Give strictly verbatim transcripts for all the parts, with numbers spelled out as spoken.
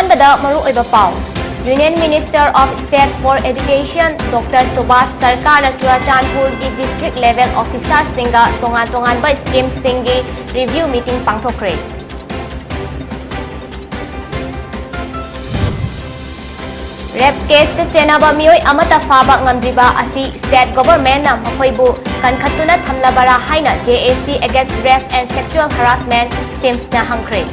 ꯑꯍꯥꯟꯕꯗ ꯃꯔꯨꯑꯣꯏꯕ ꯄꯥꯎ꯫ Union Minister of State for Education Doctor Subhas ꯁꯔꯀꯥꯔꯅ ꯆꯨꯔꯥꯆꯥꯟꯄꯨꯔꯒꯤ district level officerꯁꯤꯡꯒ ꯇꯣꯉꯥꯟ ꯇꯣꯉꯥꯟꯕ schemeꯁꯤꯡꯒꯤ review meeting ꯄꯥꯡꯊꯣꯛꯈ꯭ꯔꯦ꯫ Rape caseꯇ ꯆꯦꯟꯅꯕ ꯃꯤꯑꯣꯏ ꯑꯃꯠꯇ ꯐꯥꯕ ꯉꯝꯗ꯭ꯔꯤꯕ ꯑꯁꯤ state governmentꯅ ꯃꯈꯣꯏꯕꯨ ꯀꯟꯈꯠꯇꯨꯅ ꯊꯝꯂꯕꯔꯥ ꯍꯥꯏꯅ J A C Against Rape and Sexual Harassment, SIMHSꯅ ꯍꯪꯈ꯭ꯔꯦ꯫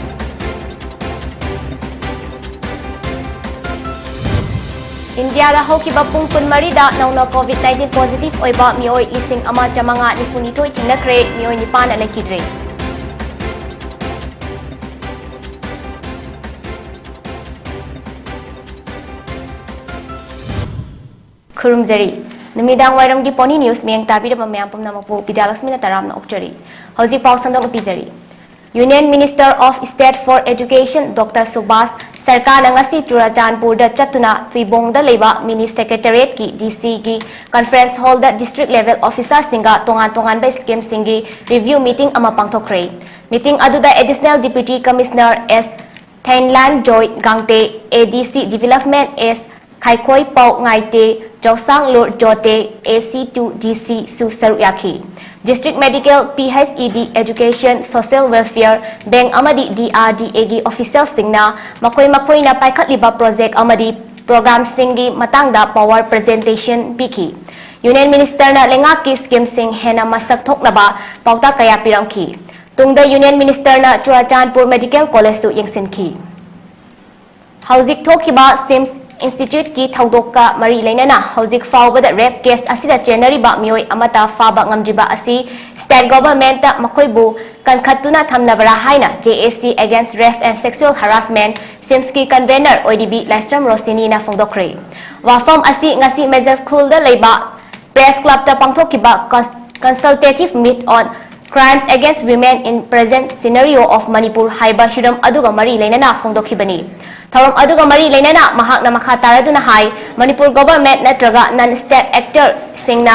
ꯏꯟꯗꯤꯌꯥꯗ ꯍꯧꯈꯤꯕ ꯄꯨꯡ ꯀꯨꯟꯃꯔꯤꯗ ꯅꯧꯅ COVID nineteen positive ꯑꯣꯏꯕ ꯃꯤꯑꯣꯏ ꯂꯤꯁꯤꯡ ꯑꯃ ꯆꯥꯃꯉꯥ ꯅꯤꯐꯨꯅꯤꯊꯣꯏ ꯊꯦꯡꯅꯈ꯭ꯔꯦ, ꯃꯤꯑꯣꯏ ꯅꯤꯄꯥꯟꯅ ꯂꯩꯈꯤꯗ꯭ꯔꯦ꯫ ꯈꯨꯔꯨꯝꯖꯔꯤ꯫ ꯅꯨꯃꯤꯗꯥꯡ ꯋꯥꯏꯔꯝꯒꯤ Pony News ꯃꯤꯠꯌꯦꯡ ꯇꯥꯕꯤꯔꯕ ꯃꯌꯥꯝ ꯄꯨꯝꯅꯃꯛꯄꯨ ꯕꯤꯗ꯭ꯌꯥꯂꯛꯁꯃꯤꯅ ꯇꯔꯥꯝꯅ ꯑꯣꯛꯆꯔꯤ꯫ ꯍꯧꯖꯤꯛ ꯄꯥꯎ ꯁꯟꯗꯣꯛꯅ ꯄꯤꯖꯔꯤ꯫ Union Minister of State for Education Doctor Subhas ꯁꯔꯀꯥꯔꯅ ꯉꯁꯤ ꯆꯨꯔꯥꯆꯥꯟꯄꯨꯔꯗ ꯆꯠꯇꯨꯅ ꯊꯨꯏꯕꯣꯡꯗ ꯂꯩꯕ Mini Secretariatꯀꯤ D Cꯒꯤ conference hallꯗ district level officerꯁꯤꯡꯒ ꯇꯣꯉꯥꯟ ꯇꯣꯉꯥꯟꯕ schemeꯁꯤꯡꯒꯤ review meeting ꯑꯃ ꯄꯥꯡꯊꯣꯛꯈ꯭ꯔꯦ꯫ Meeting ꯑꯗꯨꯗ Additional Deputy Commissioner S ꯊꯦꯟꯂꯥꯟ joy ꯒꯥꯡꯇꯦ, A D C Development S ꯈꯥꯏꯈꯣꯏ ꯄꯥꯎ ꯉꯥꯏꯇꯦ, ꯆꯧꯁꯥꯡꯂꯨꯔ ꯖꯣꯇꯦ, A C two D Cꯁꯨ ꯁꯔꯨꯛ ꯌꯥꯈꯤ꯫ District Medical, P H E D, Education, Social Welfare, Bank ꯑꯃꯗꯤ D R D Aꯒꯤ officialꯁꯤꯡꯅ ꯃꯈꯣꯏ ꯃꯈꯣꯏꯅ ꯄꯥꯏꯈꯠꯂꯤꯕ project ꯑꯃꯗꯤ programꯁꯤꯡꯒꯤ ꯃꯇꯥꯡꯗ PowerPoint presentation ꯄꯤꯈꯤ꯫ Union Ministerꯅ ꯂꯩꯉꯥꯛꯀꯤ schemeꯁꯤꯡ ꯍꯦꯟꯅ ꯃꯁꯛ ꯊꯣꯛꯅꯕ ꯄꯥꯎꯇꯥꯛ ꯀꯌꯥ ꯄꯤꯔꯝꯈꯤ꯫ ꯇꯨꯡꯗ Union Ministerꯅ ꯆꯨꯔꯥꯆꯥꯟꯄꯨꯔ Medical Collegeꯁꯨ ꯌꯦꯡꯁꯤꯟꯈꯤ꯫ ꯍꯧꯖꯤꯛ ꯊꯣꯛꯈꯤꯕ SIMHS Instituteꯀꯤ ꯊꯧꯗꯣꯛꯀ ꯃꯔꯤ ꯂꯩꯅꯅ ꯍꯧꯖꯤꯛ ꯐꯥꯎꯕꯗ rape case ꯑꯁꯤꯗ ꯆꯦꯟꯅꯔꯤꯕ ꯃꯤꯑꯣꯏ ꯑꯃꯠꯇ ꯐꯥꯕ ꯉꯝꯗ꯭ꯔꯤꯕ ꯑꯁꯤ state governmentꯅ ꯃꯈꯣꯏꯕꯨ ꯀꯟꯈꯠꯇꯨꯅ ꯊꯝꯂꯕꯔꯥ ꯍꯥꯏꯅ J A C Against Rape and Sexual Harassment, SIMHSꯀꯤ convener ꯑꯣꯏꯔꯤꯕꯤ ꯂꯥꯏꯁ꯭ꯔꯝ ꯔꯣꯁꯤꯅꯤꯅ ꯐꯣꯡꯗꯣꯛꯈ꯭ꯔꯦ꯫ ꯋꯥꯐꯝ ꯑꯁꯤ ꯉꯁꯤ ꯃꯦꯖꯔ ꯈꯨꯜꯗ ꯂꯩꯕ Press Clubꯇ ꯄꯥꯡꯊꯣꯛꯈꯤꯕ Cons-, Consultative Meet on Crimes Against Women in Present Scenario of Manipur ꯍꯥꯏꯕ ꯍꯤꯔꯝ ꯑꯗꯨꯒ ꯃꯔꯤ ꯂꯩꯅꯅ ꯐꯣꯡꯗꯣꯛꯈꯤꯕꯅꯤ꯫ ꯊꯧꯔꯝ ꯑꯗꯨꯒ ꯃꯔꯤ ꯂꯩꯅꯅ ꯃꯍꯥꯛꯅ ꯃꯈꯥ ꯇꯥꯔꯗꯨꯅ ꯍꯥꯏ, ꯃꯅꯤꯄꯨꯔ government ꯅꯠꯇ꯭ꯔꯒ non state actorꯁꯤꯡꯅ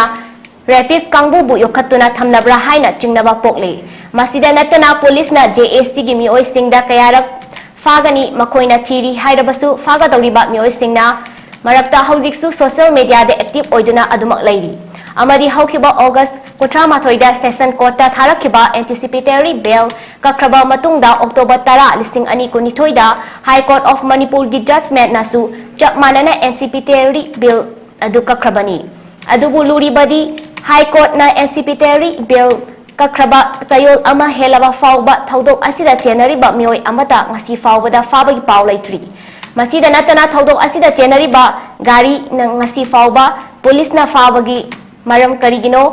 rapist ꯀꯥꯡꯕꯨꯕꯨ ꯌꯣꯛꯈꯠꯇꯨꯅ ꯊꯝꯂꯕ꯭ꯔꯥ ꯍꯥꯏꯅ ꯆꯤꯡꯅꯕ ꯄꯣꯛꯂꯤ꯫ ꯃꯁꯤꯗ ꯅꯠꯇꯅ policeꯅ J A Cꯒꯤ ꯃꯤꯑꯣꯏꯁꯤꯡꯗ ꯀꯌꯥꯔꯛ ꯐꯥꯒꯅꯤ, ꯃꯈꯣꯏꯅ ꯊꯤꯔꯤ ꯍꯥꯏꯔꯕꯁꯨ ꯐꯥꯒꯗꯧꯔꯤꯕ ꯃꯤꯑꯣꯏꯁꯤꯡꯅ ꯃꯔꯛꯇ ꯍꯧꯖꯤꯛꯁꯨ social mediaꯗ active ꯑꯣꯏꯗꯨꯅ ꯑꯗꯨꯃꯛ ꯂꯩꯔꯤ꯫ ꯑꯃꯗꯤ ꯍꯧꯈꯤꯕ August ꯀꯨꯟꯊ꯭ꯔꯥ ꯃꯥꯊꯣꯏꯗ session courtꯇ ꯊꯥꯔꯛꯈꯤꯕ anticipatory bail ꯀꯛꯈ꯭ꯔꯕ ꯃꯇꯨꯡꯗ October ꯇꯔꯥ, ꯂꯤꯁꯤꯡ ꯑꯅꯤ ꯀꯨꯟꯅꯤꯊꯣꯏꯗ High Court of Manipurꯒꯤ judgementꯅꯁꯨ ꯆꯞ ꯃꯥꯟꯅꯅ anticipatory bail ꯑꯗꯨ ꯀꯛꯈ꯭ꯔꯕꯅꯤ꯫ ꯑꯗꯨꯕꯨ ꯂꯨꯔꯤꯕꯗꯤ High Courtꯅ anticipatory bail ꯀꯛꯈ꯭ꯔꯕ ꯆꯌꯣꯜ ꯑꯃ ꯍꯦꯜꯂꯕ ꯐꯥꯎꯕ ꯊꯧꯗꯣꯛ ꯑꯁꯤꯗ ꯆꯦꯟꯅꯔꯤꯕ ꯃꯤꯑꯣꯏ ꯑꯃꯠꯇ ꯉꯁꯤ ꯐꯥꯎꯕꯗ ꯐꯥꯕꯒꯤ ꯄꯥꯎ ꯂꯩꯇ꯭ꯔꯤ꯫ ꯃꯁꯤꯗ ꯅꯠꯇꯅ ꯊꯧꯗꯣꯛ ꯑꯁꯤꯗ ꯆꯦꯟꯅꯔꯤꯕ ꯒꯥꯔꯤ ꯉꯁꯤ ꯐꯥꯎꯕ ꯄꯨꯂꯤꯁꯅ ꯐꯥꯕꯒꯤ ꯃꯔꯝ ꯀꯔꯤꯒꯤꯅꯣ?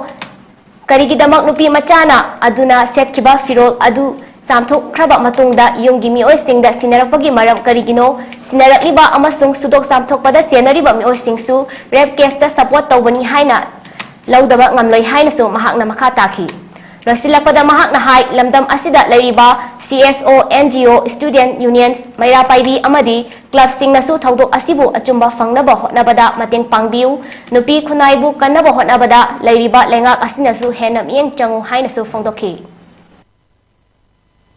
ꯀꯔꯤꯒꯤꯗꯃꯛ ꯅꯨꯄꯤ ꯃꯆꯥꯅ ꯑꯗꯨꯅ ꯁꯦꯠꯈꯤꯕ ꯐꯤꯔꯣꯜ ꯑꯗꯨ ꯆꯥꯝꯊꯣꯛꯈ꯭ꯔꯕ ꯃꯇꯨꯡꯗ ꯌꯨꯝꯒꯤ ꯃꯤꯑꯣꯏꯁꯤꯡꯗ ꯁꯤꯟꯅꯔꯛꯄꯒꯤ ꯃꯔꯝ ꯀꯔꯤꯒꯤꯅꯣ? ꯁꯤꯟꯅꯔꯛꯂꯤꯕ ꯑꯃꯁꯨꯡ ꯁꯨꯗꯣꯛ ꯆꯥꯝꯊꯣꯛꯄꯗ ꯆꯦꯟꯅꯔꯤꯕ ꯃꯤꯑꯣꯏꯁꯤꯡꯁꯨ rape caseꯇ support ꯇꯧꯕꯅꯤ ꯍꯥꯏꯅ ꯂꯧꯗꯕ ꯉꯝꯂꯣꯏ ꯍꯥꯏꯅꯁꯨ ꯃꯍꯥꯛꯅ ꯃꯈꯥ ꯇꯥꯈꯤ꯫ ꯂꯣꯏꯁꯤꯜꯂꯛꯄꯗ ꯃꯍꯥꯛꯅ ꯍꯥꯏ, ꯂꯝꯗꯝ ꯑꯁꯤꯗ ꯂꯩꯔꯤꯕ CSO, NGO, student unions, ꯃꯩꯔꯥ ꯄꯥꯏꯕꯤ ꯑꯃꯗꯤ clubꯁꯤꯡꯅꯁꯨ ꯊꯧꯗꯣꯛ ꯑꯁꯤꯕꯨ ꯑꯆꯨꯝꯕ ꯐꯪꯅꯕ ꯍꯣꯠꯅꯕꯗ ꯃꯇꯦꯡ ꯄꯥꯡꯕꯤꯌꯨ꯫ ꯅꯨꯄꯤ ꯈꯨꯟꯅꯥꯏꯕꯨ ꯀꯟꯅꯕ ꯍꯣꯠꯅꯕꯗ ꯂꯩꯔꯤꯕ ꯂꯩꯉꯥꯛ ꯑꯁꯤꯅꯁꯨ ꯍꯦꯟꯅ ꯃꯤꯠꯌꯦꯡ ꯆꯪꯉꯨ ꯍꯥꯏꯅꯁꯨ ꯐꯣꯡꯗꯣꯛꯈꯤ꯫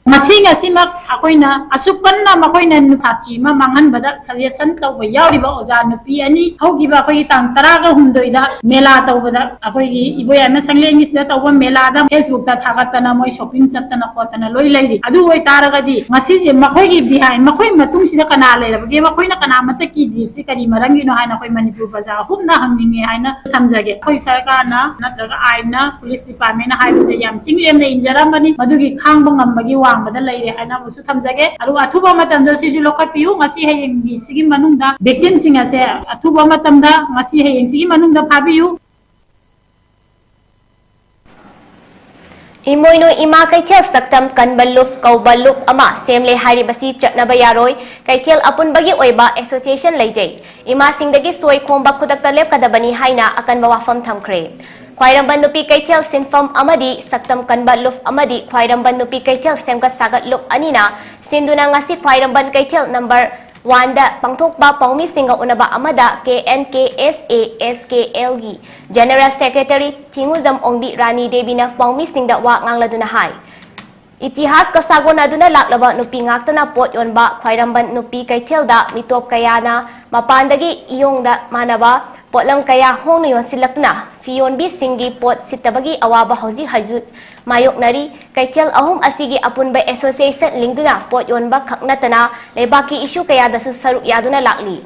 ꯃꯁꯤ ꯉꯁꯤꯃꯛ ꯑꯩꯈꯣꯏꯅ ꯑꯁꯨꯛ ꯀꯟꯅ ꯃꯈꯣꯏꯅ ꯁꯥꯇ꯭ꯔꯤ ꯑꯃ ꯃꯥꯡꯍꯟꯕꯗ suggestion ꯇꯧꯕ ꯌꯥꯎꯔꯤꯕ ꯑꯣꯖꯥ ꯅꯨꯄꯤ ꯑꯅꯤ, ꯍꯧꯈꯤꯕ ꯑꯩꯈꯣꯏꯒꯤ ꯇꯥꯡ ꯇꯔꯥꯒ ꯍꯨꯝꯗꯣꯏꯗ ꯃꯦꯂꯥ ꯇꯧꯕꯗ, ꯑꯩꯈꯣꯏꯒꯤ ꯏꯕꯣꯌꯥꯏꯃ ꯁꯪꯂꯦꯟꯒꯤꯁꯤꯗ ꯇꯧꯕ ꯃꯦꯂꯥꯗ Facebookꯇ ꯊꯥꯒꯠꯇꯅ ꯃꯣꯏ shopping ꯆꯠꯇꯅ ꯈꯣꯠꯇꯅ ꯂꯣꯏ ꯂꯩꯔꯤ꯫ ꯑꯗꯨ ꯑꯣꯏꯇꯥꯔꯒꯗꯤ ꯉꯁꯤꯁꯦ ꯃꯈꯣꯏꯒꯤ behind, ꯃꯈꯣꯏ ꯃꯇꯨꯡꯁꯤꯗ ꯀꯅꯥ ꯂꯩꯔꯕꯒꯦ, ꯃꯈꯣꯏꯅ ꯀꯅꯥꯃꯠꯇ ꯀꯤꯗ꯭ꯔꯤꯕꯁꯤ ꯀꯔꯤ ꯃꯔꯝꯒꯤꯅꯣ ꯍꯥꯏꯅ ꯑꯩꯈꯣꯏ ꯃꯅꯤꯄꯨꯔ ꯄ꯭ꯔꯖꯥ ꯑꯍꯨꯝꯅ ꯍꯪꯅꯤꯡꯉꯦ ꯍꯥꯏꯅ ꯊꯝꯖꯒꯦ꯫ ꯑꯩꯈꯣꯏ ꯁꯔꯀꯥꯔꯅ ꯅꯠꯇ꯭ꯔꯒ ꯑꯥꯏꯟꯅ, ꯄꯨꯂꯤꯁ ꯗꯤꯄꯥꯔꯠꯃꯦꯟꯅ ꯍꯥꯏꯕꯁꯦ ꯌꯥꯝ ꯆꯤꯡ ꯂꯦꯝꯅ ꯏꯟꯖꯔꯝꯕꯅꯤ, ꯃꯗꯨꯒꯤ ꯈꯥꯡꯕ ꯉꯝꯕꯒꯤ ꯋꯥꯡꯃꯗ ꯂꯩꯔꯦ ꯍꯥꯏꯅ ꯑꯃꯁꯨ ꯊꯝꯖꯒꯦ꯫ ꯑꯗꯨꯒ ꯑꯊꯨꯕ ꯃꯇꯝꯗ ꯁꯤꯁꯨ ꯂꯧꯈꯠꯄꯤꯌꯨ꯫ ꯉꯁꯤ ꯍꯌꯦꯡꯒꯤ ꯁꯤꯒꯤ ꯃꯅꯨꯡꯗ victimꯁꯤꯡ ꯑꯁꯦ ꯑꯊꯨꯕ ꯃꯇꯝꯗ, ꯉꯁꯤ ꯍꯌꯦꯡꯁꯤꯒꯤ ꯃꯅꯨꯡꯗ ꯐꯥꯕꯤꯌꯨ꯫ ꯏꯃꯣꯏꯅꯨ ꯏꯃꯥ ꯀꯩꯊꯦꯜ ꯁꯛꯇꯝ ꯀꯟꯕ ꯂꯨꯞ ꯀꯧꯕ ꯂꯨꯞ ꯑꯃ ꯁꯦꯝꯂꯦ ꯍꯥꯏꯔꯤꯕꯁꯤ ꯆꯠꯅꯕ ꯌꯥꯔꯣꯏ꯫ ꯀꯩꯊꯦꯜ ꯑꯄꯨꯟꯕꯒꯤ ꯑꯣꯏꯕ association ꯂꯩꯖꯩ꯫ ꯏꯃꯥꯁꯤꯡꯗꯒꯤ ꯁꯣꯏ ꯈꯣꯝꯕ ꯈꯨꯗꯛꯇ ꯂꯦꯞꯀꯗꯕꯅꯤ ꯍꯥꯏꯅ ꯑꯀꯟꯕ ꯋꯥꯐꯝ ꯊꯝꯈ꯭ꯔꯦ꯫ ꯈ꯭ꯋꯥꯏꯔꯝꯕꯟ ꯅꯨꯄꯤ ꯀꯩꯊꯦꯜ ꯁꯤꯟꯐꯝ ꯑꯃꯗꯤ ꯁꯛꯇꯝ ꯀꯟꯕ ꯂꯨꯞ ꯑꯃꯗꯤ ꯈ꯭ꯋꯥꯏꯔꯝꯕꯟ ꯅꯨꯄꯤ ꯀꯩꯊꯦꯜ ꯁꯦꯝꯒꯠ ꯁꯥꯒꯠ ꯂꯨꯞ ꯑꯅꯤꯅ ꯁꯤꯟꯗꯨꯅ ꯉꯁꯤ ꯈ꯭ꯋꯥꯏꯔꯝꯕꯟ ꯀꯩꯊꯦꯜ number oneꯗ ꯄꯥꯡꯊꯣꯛꯄ ꯄꯥꯎꯃꯤꯁꯤꯡꯒ ꯎꯅꯕ ꯑꯃꯗ KNKSA SKLꯒꯤ general secretary ꯊꯤꯉꯨꯖꯝ ꯑꯣꯡꯕꯤ ꯔꯥꯅꯤ ꯗꯦꯕꯤꯅ ꯄꯥꯎꯃꯤꯁꯤꯡꯗ ꯋꯥ ꯉꯥꯡꯂꯗꯨꯅ ꯍꯥꯏ, ꯏꯇꯤꯍꯥꯁꯀ ꯁꯥꯒꯣꯟꯅꯗꯨꯅ ꯂꯥꯛꯂꯕ ꯅꯨꯄꯤ ꯉꯥꯛꯇꯅ ꯄꯣꯠ ꯌꯣꯟꯕ ꯈ꯭ꯋꯥꯏꯔꯝꯕꯟ ꯅꯨꯄꯤ ꯀꯩꯊꯦꯜꯗ ꯃꯤꯇꯣꯞ ꯀꯌꯥꯅ ꯃꯄꯥꯟꯗꯒꯤ ꯏꯌꯣꯡꯗ ꯃꯥꯟꯅꯕ ꯄꯣꯠꯂꯝ ꯀꯌꯥ ꯍꯣꯡꯅ ꯌꯣꯟꯁꯤꯜꯂꯛꯇꯨꯅ ꯐꯤ ꯌꯣꯟꯕꯤꯁꯤꯡꯒꯤ ꯄꯣꯠ ꯁꯤꯠꯇꯕꯒꯤ ꯑꯋꯥꯕ ꯍꯧꯖꯤꯛ ꯍꯧꯖꯤꯛ ꯃꯥꯌꯣꯛꯅꯔꯤ꯫ ꯀꯩꯊꯦꯜ ꯑꯍꯨꯝ ꯑꯁꯤꯒꯤ ꯑꯄꯨꯟꯕ association ꯂꯤꯡꯗꯨꯅ ꯄꯣꯠ ꯌꯣꯟꯕ ꯈꯛ ꯅꯠꯇꯅ ꯂꯩꯕꯥꯛꯀꯤ issue ꯀꯌꯥꯗꯁꯨ ꯁꯔꯨꯛ ꯌꯥꯗꯨꯅ ꯂꯥꯛꯂꯤ꯫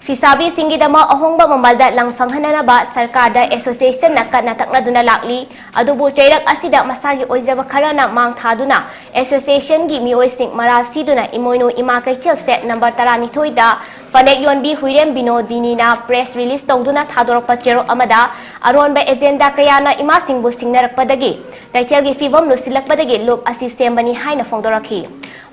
ꯐꯤꯁꯥꯕꯤꯁꯤꯡꯒꯤꯗꯃꯛ ꯑꯍꯣꯡꯕ ꯃꯃꯜꯗ ꯂꯪ ꯐꯪꯍꯟꯅꯅꯕ ꯁꯔꯀꯥꯔꯗ association ꯅ ꯀꯟꯅ ꯇꯛꯅꯗꯨꯅ ꯂꯥꯛꯂꯤ꯫ ꯑꯗꯨꯕꯨ ꯆꯩꯔꯛ ꯑꯁꯤꯗ ꯃꯁꯥꯒꯤ ꯑꯣꯏꯖꯕ ꯈꯔꯅ ꯃꯥꯡ ꯊꯥꯗꯨꯅ association ꯒꯤ ꯃꯤꯑꯣꯏꯁꯤꯡ ꯃꯔꯥꯜ ꯁꯤꯗꯨꯅ ꯏꯃꯣꯏꯅꯨ ꯏꯃꯥ ꯀꯩꯊꯦꯜ set number ꯇꯔꯥꯅꯤꯊꯣꯏꯗ ꯐꯅꯦꯛ ꯌꯣꯟꯕꯤ ꯍꯨꯏꯔꯦꯝ ꯕꯤꯅꯣꯗꯤꯅꯤꯅ press release ꯇꯧꯗꯨꯅ ꯊꯥꯗꯣꯔꯛꯄ ꯆꯦꯔꯣꯛ ꯑꯃꯗ ꯑꯔꯣꯟꯕ agenda ꯀꯌꯥꯅ ꯏꯃꯥꯁꯤꯡꯕꯨ ꯁꯤꯡꯅꯔꯛꯄꯗꯒꯤ ꯀꯩꯊꯦꯜꯒꯤ ꯐꯤꯕꯝ ꯂꯨꯁꯤꯜꯂꯛꯄꯗꯒꯤ ꯂꯨꯞ ꯑꯁꯤ ꯁꯦꯝꯕꯅꯤ ꯍꯥꯏꯅ ꯐꯣꯡꯗꯣꯔꯛꯈꯤ꯫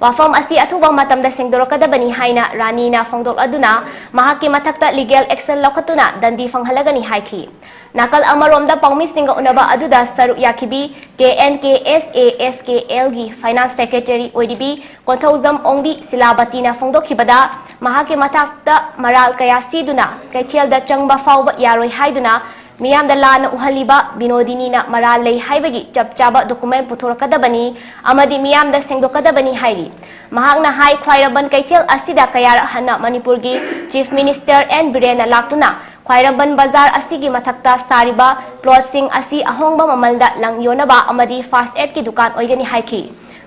ꯋꯥꯐꯝ ꯑꯁꯤ ꯑꯊꯨꯕ ꯃꯇꯝꯗ ꯁꯦꯡꯗꯣꯔꯛꯀꯗꯕꯅꯤ ꯍꯥꯏꯅ ꯔꯥꯅꯤꯅ ꯐꯣꯡꯗꯣꯛꯂꯗꯨꯅ ꯃꯍꯥꯛꯀꯤ ꯃꯊꯛꯇ legal action ꯂꯧꯈꯠꯇꯨꯅ ꯗꯟꯗꯤ ꯐꯪꯍꯜꯂꯒꯅꯤ ꯍꯥꯏꯈꯤ꯫ ꯅꯥꯀꯜ ꯑꯃꯔꯣꯝꯗ ꯄꯥꯎꯃꯤꯁꯤꯡꯒ ꯎꯅꯕ ꯑꯗꯨꯗ ꯁꯔꯨꯛ ꯌꯥꯈꯤꯕꯤ K N K S A S K L ꯒꯤ finance secretary ꯑꯣꯏꯔꯤꯕꯤ ꯀꯣꯟꯊꯧꯖꯝ ꯑꯣꯡꯕꯤ ꯁꯤꯂꯥꯕꯇꯤꯅ ꯐꯣꯡꯗꯣꯛꯈꯤꯕꯗ, ꯃꯍꯥꯛꯀꯤ ꯃꯊꯛꯇ ꯃꯔꯥꯜ ꯀꯌꯥ ꯁꯤꯗꯨꯅ ꯀꯩꯊꯦꯜꯗ ꯆꯪꯕ ꯐꯥꯎꯕ ꯌꯥꯔꯣꯏ ꯍꯥꯏꯗꯨꯅ ꯃꯤꯌꯥꯝꯗ ꯂꯥꯟꯅ ꯎꯍꯜꯂꯤꯕ ꯕꯤꯅꯣꯗꯤꯅꯤꯅ ꯃꯔꯥꯜ ꯂꯩ ꯍꯥꯏꯕꯒꯤ ꯆꯞ ꯆꯥꯕ document ꯄꯨꯊꯣꯔꯛꯀꯗꯕꯅꯤ ꯑꯃꯗꯤ ꯃꯤꯌꯥꯝꯗ ꯁꯦꯡꯗꯣꯛꯀꯗꯕꯅꯤ ꯍꯥꯏꯔꯤ꯫ ꯃꯍꯥꯛꯅ ꯍꯥꯏ, ꯈ꯭ꯋꯥꯏꯔꯝꯕꯟ ꯀꯩꯊꯦꯜ ꯑꯁꯤꯗ ꯀꯌꯥꯔꯛ ꯍꯟꯅ ꯃꯅꯤꯄꯨꯔꯒꯤ Chief Minister N ꯕꯤꯔꯦꯟꯅ ꯂꯥꯛꯇꯨꯅ ꯈ꯭ꯋꯥꯏꯔꯝꯕꯟ ꯕꯖꯥꯔ ꯑꯁꯤꯒꯤ ꯃꯊꯛꯇ ꯁꯥꯔꯤꯕ plot ꯁꯤꯡ ꯑꯁꯤ ꯑꯍꯣꯡꯕ ꯃꯃꯜꯗ ꯂꯪ ꯌꯣꯟꯅꯕ ꯑꯃꯗꯤ first aid ꯀꯤ ꯗꯨꯀꯥꯟ ꯑꯣꯏꯒꯅꯤ ꯍꯥꯏꯈꯤ꯫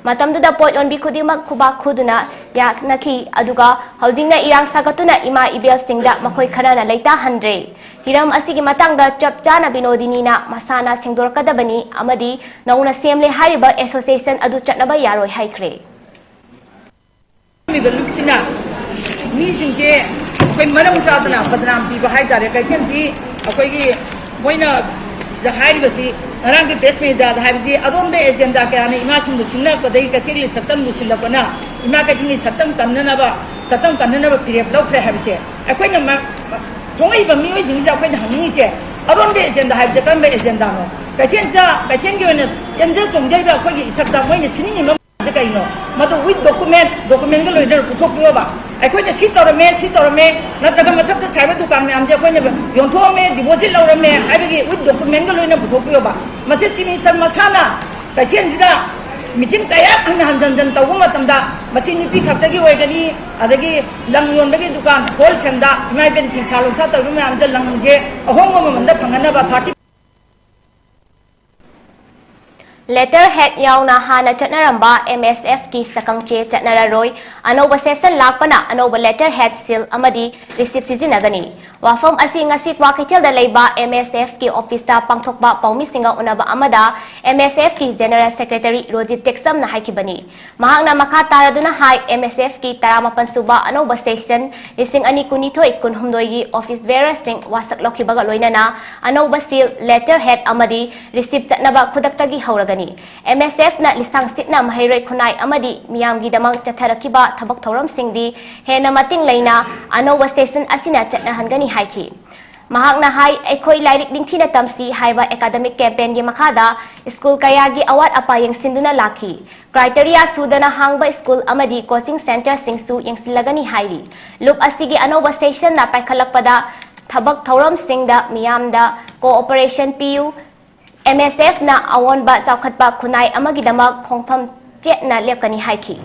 ꯃꯇꯝꯗꯨꯗ ꯄꯣꯠ ꯌꯣꯟꯕꯤ ꯈꯨꯗꯤꯡꯃꯛ ꯈꯨꯕꯥꯛ ꯈꯨꯗꯨꯅ ꯌꯥꯅꯈꯤ꯫ ꯑꯗꯨꯒ ꯍꯧꯖꯤꯛꯅ ꯏꯔꯥꯡ ꯁꯥꯒꯠꯇꯨꯅ ꯏꯃꯥ ꯏꯕꯦꯜꯁꯤꯡꯗ ꯃꯈꯣꯏ ꯈꯔꯅ ꯂꯩꯇꯥꯍꯟꯗ꯭ꯔꯦ꯫ ꯍꯤꯔꯝ ꯑꯁꯤꯒꯤ ꯃꯇꯥꯡꯗ ꯆꯞ ꯆꯥꯅ ꯕꯤꯅꯣꯗꯤꯅꯤꯅ ꯃꯁꯥꯅ ꯁꯦꯡꯗꯣꯔꯛꯀꯗꯕꯅꯤ ꯑꯃꯗꯤ ꯅꯧꯅ ꯁꯦꯝꯂꯦ ꯍꯥꯏꯔꯤꯕ association ꯑꯗꯨ ꯆꯠꯅꯕ ꯌꯥꯔꯣꯏ ꯍꯥꯏꯈ꯭ꯔꯦ꯫ ꯂꯨꯞꯁꯤꯅ ꯃꯤꯁꯤꯡꯁꯦ ꯑꯩꯈꯣꯏ ꯃꯔꯝ ꯆꯥꯗꯅ ꯕꯗꯅꯥꯝ ꯄꯤꯕ ꯍꯥꯏꯇꯥꯔꯦ꯫ ꯀꯩꯊꯦꯜꯁꯤ ꯑꯩꯈꯣꯏꯒꯤ ꯃꯣꯏꯅ ꯁꯤꯗ ꯍꯥꯏꯔꯤꯕꯁꯤ, ꯉꯔꯥꯡꯒꯤ press meet ꯗ ꯍꯥꯏꯕꯁꯤ ꯑꯔꯣꯟꯕ agenda ꯀꯌꯥꯅ ꯏꯃꯥꯁꯤꯡꯕꯨ ꯁꯤꯡꯅꯔꯛꯄꯗꯒꯤ ꯀꯩꯊꯦꯜꯒꯤ ꯁꯛꯇꯝ ꯂꯨꯁꯤꯜꯂꯛꯄꯅ ꯏꯃꯥ ꯀꯩꯊꯦꯜꯒꯤ ꯁꯛꯇꯝ ꯀꯟꯅꯅꯕ, ꯁꯛꯇꯝ ꯀꯟꯅꯅꯕ ꯐꯤꯔꯦꯞ ꯂꯧꯈ꯭ꯔꯦ ꯍꯥꯏꯕꯁꯦ ꯑꯩꯈꯣꯏꯅ ꯃ-, ꯊꯣꯛꯂꯛꯏꯕ ꯃꯤꯑꯣꯏꯁꯤꯡꯁꯤꯗ ꯑꯩꯈꯣꯏꯅ ꯍꯪꯅꯤꯡꯉꯤꯁꯦ, ꯑꯔꯣꯟꯕ agenda ꯍꯥꯏꯕꯁꯦ ꯀꯔꯝꯕ agenda ꯅꯣ? ꯀꯩꯊꯦꯜꯁꯤꯗ, ꯀꯩꯊꯦꯜꯒꯤ ꯑꯣꯏꯅ ꯆꯦꯟꯖ ꯆꯣꯡꯖꯔꯤꯕ ꯑꯩꯈꯣꯏꯒꯤ ꯏꯊꯛꯇ ꯃꯣꯏꯅ ꯁꯤꯅꯤꯡꯉꯤꯕ ꯀꯩꯅꯣ? ꯃꯗꯨ with document, document ꯒ ꯂꯣꯏꯅꯅ ꯄꯨꯊꯣꯛꯄꯤꯌꯣꯕ꯫ ꯑꯩꯈꯣꯏꯅ ꯁꯤ ꯇꯧꯔꯝꯃꯦ, ꯁꯤ ꯇꯧꯔꯝꯃꯦ, ꯅꯠꯇ꯭ꯔꯒ ꯃꯊꯛꯇ ꯁꯥꯔꯤꯕ ꯗꯨꯀꯥꯟ ꯃꯌꯥꯝꯁꯦ ꯑꯩꯈꯣꯏꯅ ꯌꯣꯟꯊꯣꯛꯑꯝꯃꯦ, deposit ꯂꯧꯔꯝꯃꯦ ꯍꯥꯏꯕꯒꯤ with document ꯒ ꯂꯣꯏꯅꯅ ꯄꯨꯊꯣꯛꯄꯤꯌꯣꯕ꯫ ꯃꯁꯤ Chief Minister ꯃꯁꯥꯅ ꯀꯩꯊꯦꯜꯁꯤꯗ ꯃꯤꯇꯤꯡ ꯀꯌꯥ ꯍꯟꯅ ꯍꯟꯖꯟ ꯍꯟꯖꯟ ꯇꯧꯕ ꯃꯇꯝꯗ ꯃꯁꯤ ꯅꯨꯄꯤ ꯈꯛꯇꯒꯤ ꯑꯣꯏꯒꯅꯤ, ꯑꯗꯒꯤ ꯂꯪ ꯌꯣꯟꯕꯒꯤ ꯗꯨꯀꯥꯟ ꯍꯣꯜꯁꯦꯜꯗ ꯏꯃꯥ ꯏꯕꯦꯟ ꯐꯤꯁꯥ ꯂꯣꯟꯁꯥ ꯇꯧꯔꯤꯕ ꯃꯌꯥꯝꯁꯦ ꯂꯪꯁꯦ ꯑꯍꯣꯡꯕ ꯃꯃꯜꯗ ꯐꯪꯍꯟꯅꯕ ꯊꯥꯔꯇꯤ꯫ Letterhead ꯌꯥꯎꯅ ꯍꯥꯟꯅ ꯆꯠꯅꯔꯝꯕ M S F ꯀꯤ ꯁꯛꯈꯪꯆꯦ ꯆꯠꯅꯔꯔꯣꯏ꯫ ꯑꯅꯧꯕ session ꯂꯥꯛꯄꯅ ꯑꯅꯧꯕ letterhead, seal ꯑꯃꯗꯤ receipt ꯁꯤꯖꯤꯟꯅꯒꯅꯤ꯫ ꯋꯥꯐꯝ ꯑꯁꯤ ꯉꯁꯤ ꯀ꯭ꯋꯥꯀꯩꯊꯦꯜꯗ ꯂꯩꯕ M S F ꯀꯤ office ꯇ ꯄꯥꯡꯊꯣꯛꯄ ꯄꯥꯎꯃꯤꯁꯤꯡꯒ ꯎꯅꯕ ꯑꯃꯗ M S F ꯀꯤ General Secretary ꯔꯣꯖꯤꯠ ꯇꯦꯛꯆꯝꯅ ꯍꯥꯏꯈꯤꯕꯅꯤ꯫ ꯃꯍꯥꯛꯅ ꯃꯈꯥ ꯇꯥꯔꯗꯨꯅ ꯍꯥꯏ, M S F ꯀꯤ ꯇꯔꯥꯃꯥꯄꯟ ꯁꯨꯕ ꯑꯅꯧꯕ session ꯂꯤꯁꯤꯡ ꯑꯅꯤ ꯀꯨꯟꯅꯤꯊꯣꯏ ꯀꯨꯟꯍꯨꯝꯗꯣꯏꯒꯤ office bearer ꯁꯤꯡ ꯋꯥꯁꯛ ꯂꯧꯈꯤꯕꯒ ꯂꯣꯏꯅꯅ ꯑꯅꯧꯕ seal, letterhead ꯑꯃꯗꯤ receipt ꯆꯠꯅꯕ ꯈꯨꯗꯛꯇꯒꯤ ꯍꯧꯔꯒꯅꯤ꯫ M S F ꯅ ꯂꯤꯁꯥꯡ ꯁꯤꯠꯅ ꯃꯍꯩꯔꯣꯏ ꯈꯨꯟꯅꯥꯏ ꯑꯃꯗꯤ ꯃꯤꯌꯥꯝꯒꯤꯗꯃꯛ ꯆꯠꯊꯔꯛꯈꯤꯕ ꯊꯕꯛ ꯊꯧꯔꯝꯁꯤꯡꯗꯤ ꯍꯦꯟꯅ ꯃꯇꯤꯡ ꯂꯩꯅ ꯑꯅꯧꯕ session ꯑꯁꯤꯅ ꯆꯠꯅꯍꯟꯒꯅꯤ ꯍꯥꯏꯈꯤ꯫ ꯃꯍꯥꯛꯅ ꯍꯥꯏ, ꯑꯩꯈꯣꯏ ꯂꯥꯏꯔꯤꯛ ꯅꯤꯡꯊꯤꯅ ꯇꯝꯁꯤ ꯍꯥꯏꯕ academic campaign ꯒꯤ ꯃꯈꯥꯗ school ꯀꯌꯥꯒꯤ ꯑꯋꯥꯠ ꯑꯄꯥ ꯌꯦꯡꯁꯤꯟꯗꯨꯅ ꯂꯥꯛꯈꯤ꯫ Criteria ꯁꯨꯗꯅ ꯍꯥꯡꯕ school ꯑꯃꯗꯤ coaching centre ꯁꯤꯡꯁꯨ ꯌꯦꯡꯁꯤꯜꯂꯒꯅꯤ ꯍꯥꯏꯔꯤ꯫ ꯂꯨꯞ ꯑꯁꯤꯒꯤ ꯑꯅꯧꯕ session ꯅ ꯄꯥꯏꯈꯠꯂꯛꯄꯗ ꯊꯕꯛ ꯊꯧꯔꯝꯁꯤꯡꯗ ꯃꯤꯌꯥꯝꯗ cooperation ꯄꯤꯌꯨ꯫ M S F ꯅ ꯑꯑꯣꯟꯕ ꯆꯥꯎꯈꯠꯄ ꯈꯨꯟꯅꯥꯏ ꯑꯃꯒꯤꯗꯃꯛ ꯈꯣꯡꯐꯝ ꯆꯦꯠꯅ ꯂꯦꯞꯀꯅꯤ ꯍꯥꯏꯈꯤ꯫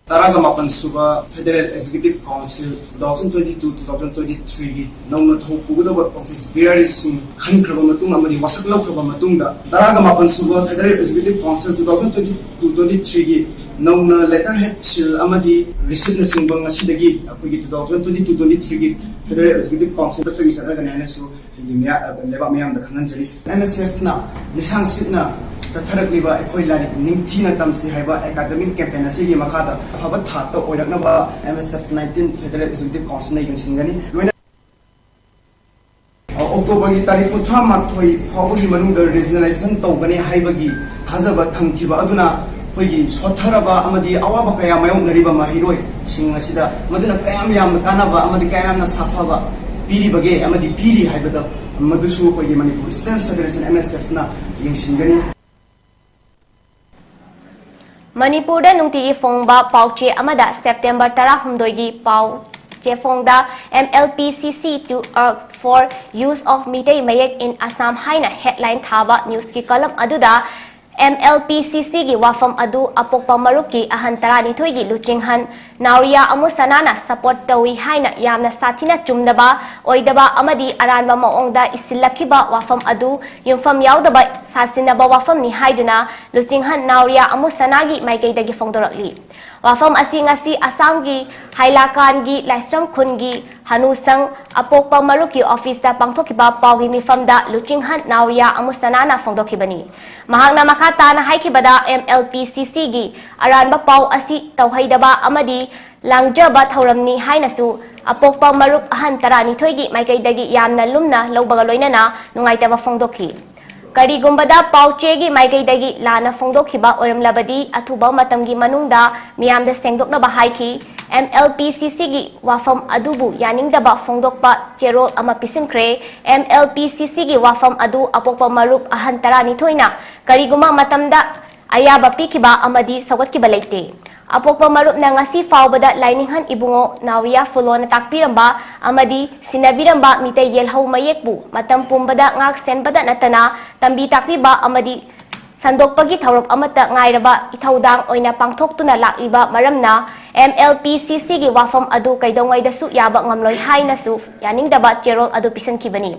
ꯇꯔꯥꯒ ꯃꯥꯄꯟ ꯁꯨꯕ Federal Executive Council two thousand twenty-two two thousand twenty-three ꯒꯤ ꯅꯧꯅ ꯊꯧ ꯄꯨꯒꯗꯕ office bearer ꯁꯤꯡ ꯈꯟꯈ꯭ꯔꯕ ꯃꯇꯨꯡ ꯑꯃꯗꯤ ꯋꯥꯁꯛ ꯂꯧꯈ꯭ꯔꯕ ꯃꯇꯨꯡꯗ, ꯇꯔꯥꯒ ꯃꯥꯄꯟ ꯁꯨꯕ Federal Executive Council two thousand twenty-two twenty-three ꯒꯤ ꯅꯧꯅ letterhead, seal ꯑꯃꯗꯤ receipt ꯅꯆꯤꯡꯕ ꯉꯁꯤꯗꯒꯤ ꯑꯩꯈꯣꯏꯒꯤ two thousand twenty-two twenty-three ꯒꯤ Federal Executive Council ꯗꯒꯤ ꯆꯠꯅꯒꯅꯤ ꯍꯥꯏꯅꯁꯨ ꯑꯩꯒꯤ ꯃꯤꯌꯥ-, ꯂꯩꯕꯥꯛ ꯃꯤꯌꯥꯝꯗ ꯈꯪꯍꯟꯖꯔꯤ꯫ M S F ꯅ ꯂꯤꯁꯥꯡ ꯁꯤꯠꯅ ꯆꯠꯊꯔꯛꯂꯤꯕ ꯑꯩꯈꯣꯏ ꯂꯥꯏꯔꯤꯛ ꯅꯤꯡꯊꯤꯅ ꯇꯝꯁꯤ ꯍꯥꯏꯕ academic campaign ꯑꯁꯤꯒꯤ ꯃꯈꯥꯗ ꯑꯐꯕ ꯊꯥꯛꯇ ꯑꯣꯏꯔꯛꯅꯕ M S F nineteen Federal Executive Council ꯅ ꯌꯦꯡꯁꯤꯟꯒꯅꯤ꯫ ꯂꯣꯏꯅ-, ꯑꯣꯛꯇꯣꯕꯔꯒꯤ ꯇꯥꯔꯤꯛ ꯀꯨꯟꯊ꯭ꯔꯥ ꯃꯥꯊꯣꯏ ꯐꯥꯎꯕꯒꯤ ꯃꯅꯨꯡꯗ regionalisation ꯇꯧꯒꯅꯤ ꯍꯥꯏꯕꯒꯤ ꯊꯥꯖꯕ ꯊꯝꯈꯤꯕ ꯑꯗꯨꯅ ꯑꯩꯈꯣꯏꯒꯤ ꯁꯣꯠꯊꯔꯕ ꯑꯃꯗꯤ ꯑꯋꯥꯕ ꯀꯌꯥ ꯃꯥꯌꯣꯛꯅꯔꯤꯕ ꯃꯍꯩꯔꯣꯏꯁꯤꯡ ꯑꯁꯤꯗ ꯃꯗꯨꯅ ꯀꯌꯥꯝ ꯌꯥꯝꯅ ꯀꯥꯟꯅꯕ ꯑꯃꯗꯤ ꯀꯌꯥꯝ ꯌꯥꯝꯅ ꯁꯥꯐꯕ ꯄꯤꯔꯤꯕꯒꯦ ꯑꯃꯗꯤ ꯄꯤꯔꯤ ꯍꯥꯏꯕꯗ ꯃꯗꯨꯁꯨ ꯑꯩꯈꯣꯏꯒꯤ Manipur Students Federation, M S F ꯅ ꯌꯦꯡꯁꯤꯟꯒꯅꯤ꯫ ꯃꯅꯤꯄꯨꯔꯗ ꯅꯨꯡꯇꯤꯒꯤ ꯐꯣꯡꯕ ꯄꯥꯎꯆꯦ ꯑꯃꯗ September ꯇꯔꯥꯍꯨꯝꯗꯣꯏꯒꯤ ꯄꯥꯎ ꯆꯦꯐꯣꯡꯗ M L P C C to urge for use of Meitei ꯃꯌꯦꯛ in Assam ꯍꯥꯏꯅ headline ꯊꯥꯕ news ꯀꯤ column ꯑꯗꯨꯗ ꯑꯦꯝ ꯑꯦꯜ ꯄꯤ ꯁꯤ ꯁꯤꯒꯤ ꯋꯥꯐꯝ ꯑꯗꯨ ꯑꯄꯣꯛꯄ ꯃꯔꯨꯞꯀꯤ ꯑꯍꯟ ꯇꯔꯥꯅꯤꯊꯣꯏꯒꯤ ꯂꯨꯆꯤꯡꯍꯟ ꯅꯥꯎꯔꯤꯌꯥ ꯑꯃꯨꯁꯅꯥꯅ ꯁꯄꯣꯔꯠ ꯇꯧꯏ ꯍꯥꯏꯅ ꯌꯥꯝꯅ ꯁꯥꯊꯤꯅ ꯆꯨꯝꯗꯕ, ꯑꯣꯏꯗꯕ ꯑꯃꯗꯤ ꯑꯔꯥꯟꯕ ꯃꯑꯣꯡꯗ ꯏꯁꯤꯜꯂꯛꯈꯤꯕ ꯋꯥꯐꯝ ꯑꯗꯨ ꯌꯨꯝꯐꯝ ꯌꯥꯎꯗꯕ ꯁꯥꯁꯤꯟꯅꯕ ꯋꯥꯐꯝꯅꯤ ꯍꯥꯏꯗꯨꯅ ꯂꯨꯆꯤꯡꯍꯟ ꯅꯥꯎꯔꯤꯌꯥ ꯑꯃꯨꯁꯅꯥꯒꯤ ꯃꯥꯏꯀꯩꯗꯒꯤ ꯐꯣꯡꯗꯣꯔꯛꯂꯤ꯫ ꯋꯥꯐꯝ ꯑꯁꯤ ꯉꯁꯤ ꯑꯁꯥꯝꯒꯤ ꯍꯥꯏꯂꯥꯀꯥꯟꯒꯤ ꯂꯥꯏꯁ꯭ꯔꯝ ꯈꯨꯟꯒꯤ ꯍꯅꯨꯁꯪ ꯑꯄꯣꯛꯄ ꯃꯔꯨꯞꯀꯤ ꯑꯣꯐꯤꯁꯇ ꯄꯥꯡꯊꯣꯛꯈꯤꯕ ꯄꯥꯎꯒꯤ ꯃꯤꯐꯝꯗ ꯂꯨꯆꯤꯡꯍꯟ ꯅꯥꯎꯔꯤꯌꯥ ꯑꯃꯨꯁꯅꯥꯅ ꯐꯣꯡꯗꯣꯛꯈꯤꯕꯅꯤ꯫ ꯃꯍꯥꯛꯅ ꯃꯈꯥ ꯇꯥꯅ ꯍꯥꯏꯈꯤꯕꯗ, ꯑꯦꯝ ꯑꯦꯜ ꯄꯤ ꯁꯤ ꯁꯤꯒꯤ ꯑꯔꯥꯟꯕ ꯄꯥꯎ ꯑꯁꯤ ꯇꯧꯍꯩꯗꯕ ꯑꯃꯗꯤ ꯂꯥꯡꯖꯕ ꯊꯧꯔꯝꯅꯤ ꯍꯥꯏꯅꯁꯨ ꯑꯄꯣꯛꯄ ꯃꯔꯨꯞ ꯑꯍꯟ ꯇꯔꯥꯅꯤꯊꯣꯏꯒꯤ ꯃꯥꯏꯀꯩꯗꯒꯤ ꯌꯥꯝꯅ ꯂꯨꯝꯅ ꯂꯧꯕꯒ ꯂꯣꯏꯅꯅ ꯅꯨꯡꯉꯥꯏꯇꯕ ꯐꯣꯡꯗꯣꯛꯈꯤ꯫ ꯀꯔꯤꯒꯨꯝꯕꯗ ꯄꯥꯎ ꯆꯦꯒꯤ ꯃꯥꯏꯀꯩꯗꯒꯤ ꯂꯥꯟꯅ ꯐꯣꯡꯗꯣꯛꯈꯤꯕ ꯑꯣꯏꯔꯝꯂꯕꯗꯤ ꯑꯊꯨꯕ ꯃꯇꯝꯒꯤ ꯃꯅꯨꯡꯗ ꯃꯤꯌꯥꯝꯗ ꯁꯦꯡꯗꯣꯛꯅꯕ ꯍꯥꯏꯈꯤ꯫ ꯑꯦꯝ ꯑꯦꯜ ꯄꯤ ꯁꯤ ꯁꯤꯒꯤ ꯋꯥꯐꯝ ꯑꯗꯨꯕꯨ ꯌꯥꯅꯤꯡꯗꯕ ꯐꯣꯡꯗꯣꯛꯄ ꯆꯦꯔꯣꯜ ꯑꯃ ꯄꯤꯁꯤꯟꯈ꯭ꯔꯦ꯫ ꯑꯦꯝ ꯑꯦꯜ ꯄꯤ ꯁꯤ ꯁꯤꯒꯤ ꯋꯥꯐꯝ ꯑꯗꯨ ꯑꯄꯣꯛꯄ ꯃꯔꯨꯞ ꯑꯍꯟ ꯇꯔꯥꯅꯤꯊꯣꯏꯅ ꯀꯔꯤꯒꯨꯝꯕ ꯃꯇꯝꯗ ꯑꯌꯥꯕ ꯄꯤꯈꯤꯕ ꯑꯃꯗꯤ ꯁꯧꯒꯠꯈꯤꯕ ꯂꯩꯇꯦ꯫ ꯑꯄꯣꯛꯄ ꯃꯔꯨꯞꯅ ꯉꯁꯤ ꯐꯥꯎꯕꯗ ꯂꯥꯏꯅꯤꯡꯍꯟ ꯏꯕꯨꯡꯉꯣ ꯅꯥꯎꯔꯤꯌꯥ ꯐꯨꯂꯣꯅ ꯇꯥꯛꯄꯤꯔꯝꯕ ꯑꯃꯗꯤ ꯁꯤꯟꯅꯕꯤꯔꯝꯕ ꯃꯤꯇꯩ ꯌꯦꯜꯍꯧ ꯃꯌꯦꯛꯄꯨ ꯃꯇꯝ ꯄꯨꯝꯕꯗ ꯉꯥꯛ ꯁꯦꯟꯕꯗ ꯅꯠꯇꯅ ꯇꯝꯕꯤ ꯇꯥꯛꯄꯤꯕ ꯑꯃꯗꯤ ꯁꯟꯗꯣꯛꯄꯒꯤ ꯊꯧꯔꯝ ꯑꯃꯠꯇ ꯉꯥꯏꯔꯕ ꯏꯊꯧꯗꯥꯡ ꯑꯣꯏꯅ ꯄꯥꯡꯊꯣꯛꯇꯨꯅ ꯂꯥꯛꯂꯤꯕ ꯃꯔꯝꯅ ꯑꯦꯝ ꯑꯦꯜ ꯄꯤ ꯁꯤ ꯁꯤꯒꯤ ꯋꯥꯐꯝ ꯑꯗꯨ ꯀꯩꯗꯧꯉꯩꯗꯁꯨ ꯌꯥꯕ ꯉꯝꯂꯣꯏ ꯍꯥꯏꯅꯁꯨ ꯌꯥꯅꯤꯡꯗꯕ ꯆꯦꯔꯣꯜ ꯑꯗꯨ ꯄꯤꯁꯤꯟꯈꯤꯕꯅꯤ꯫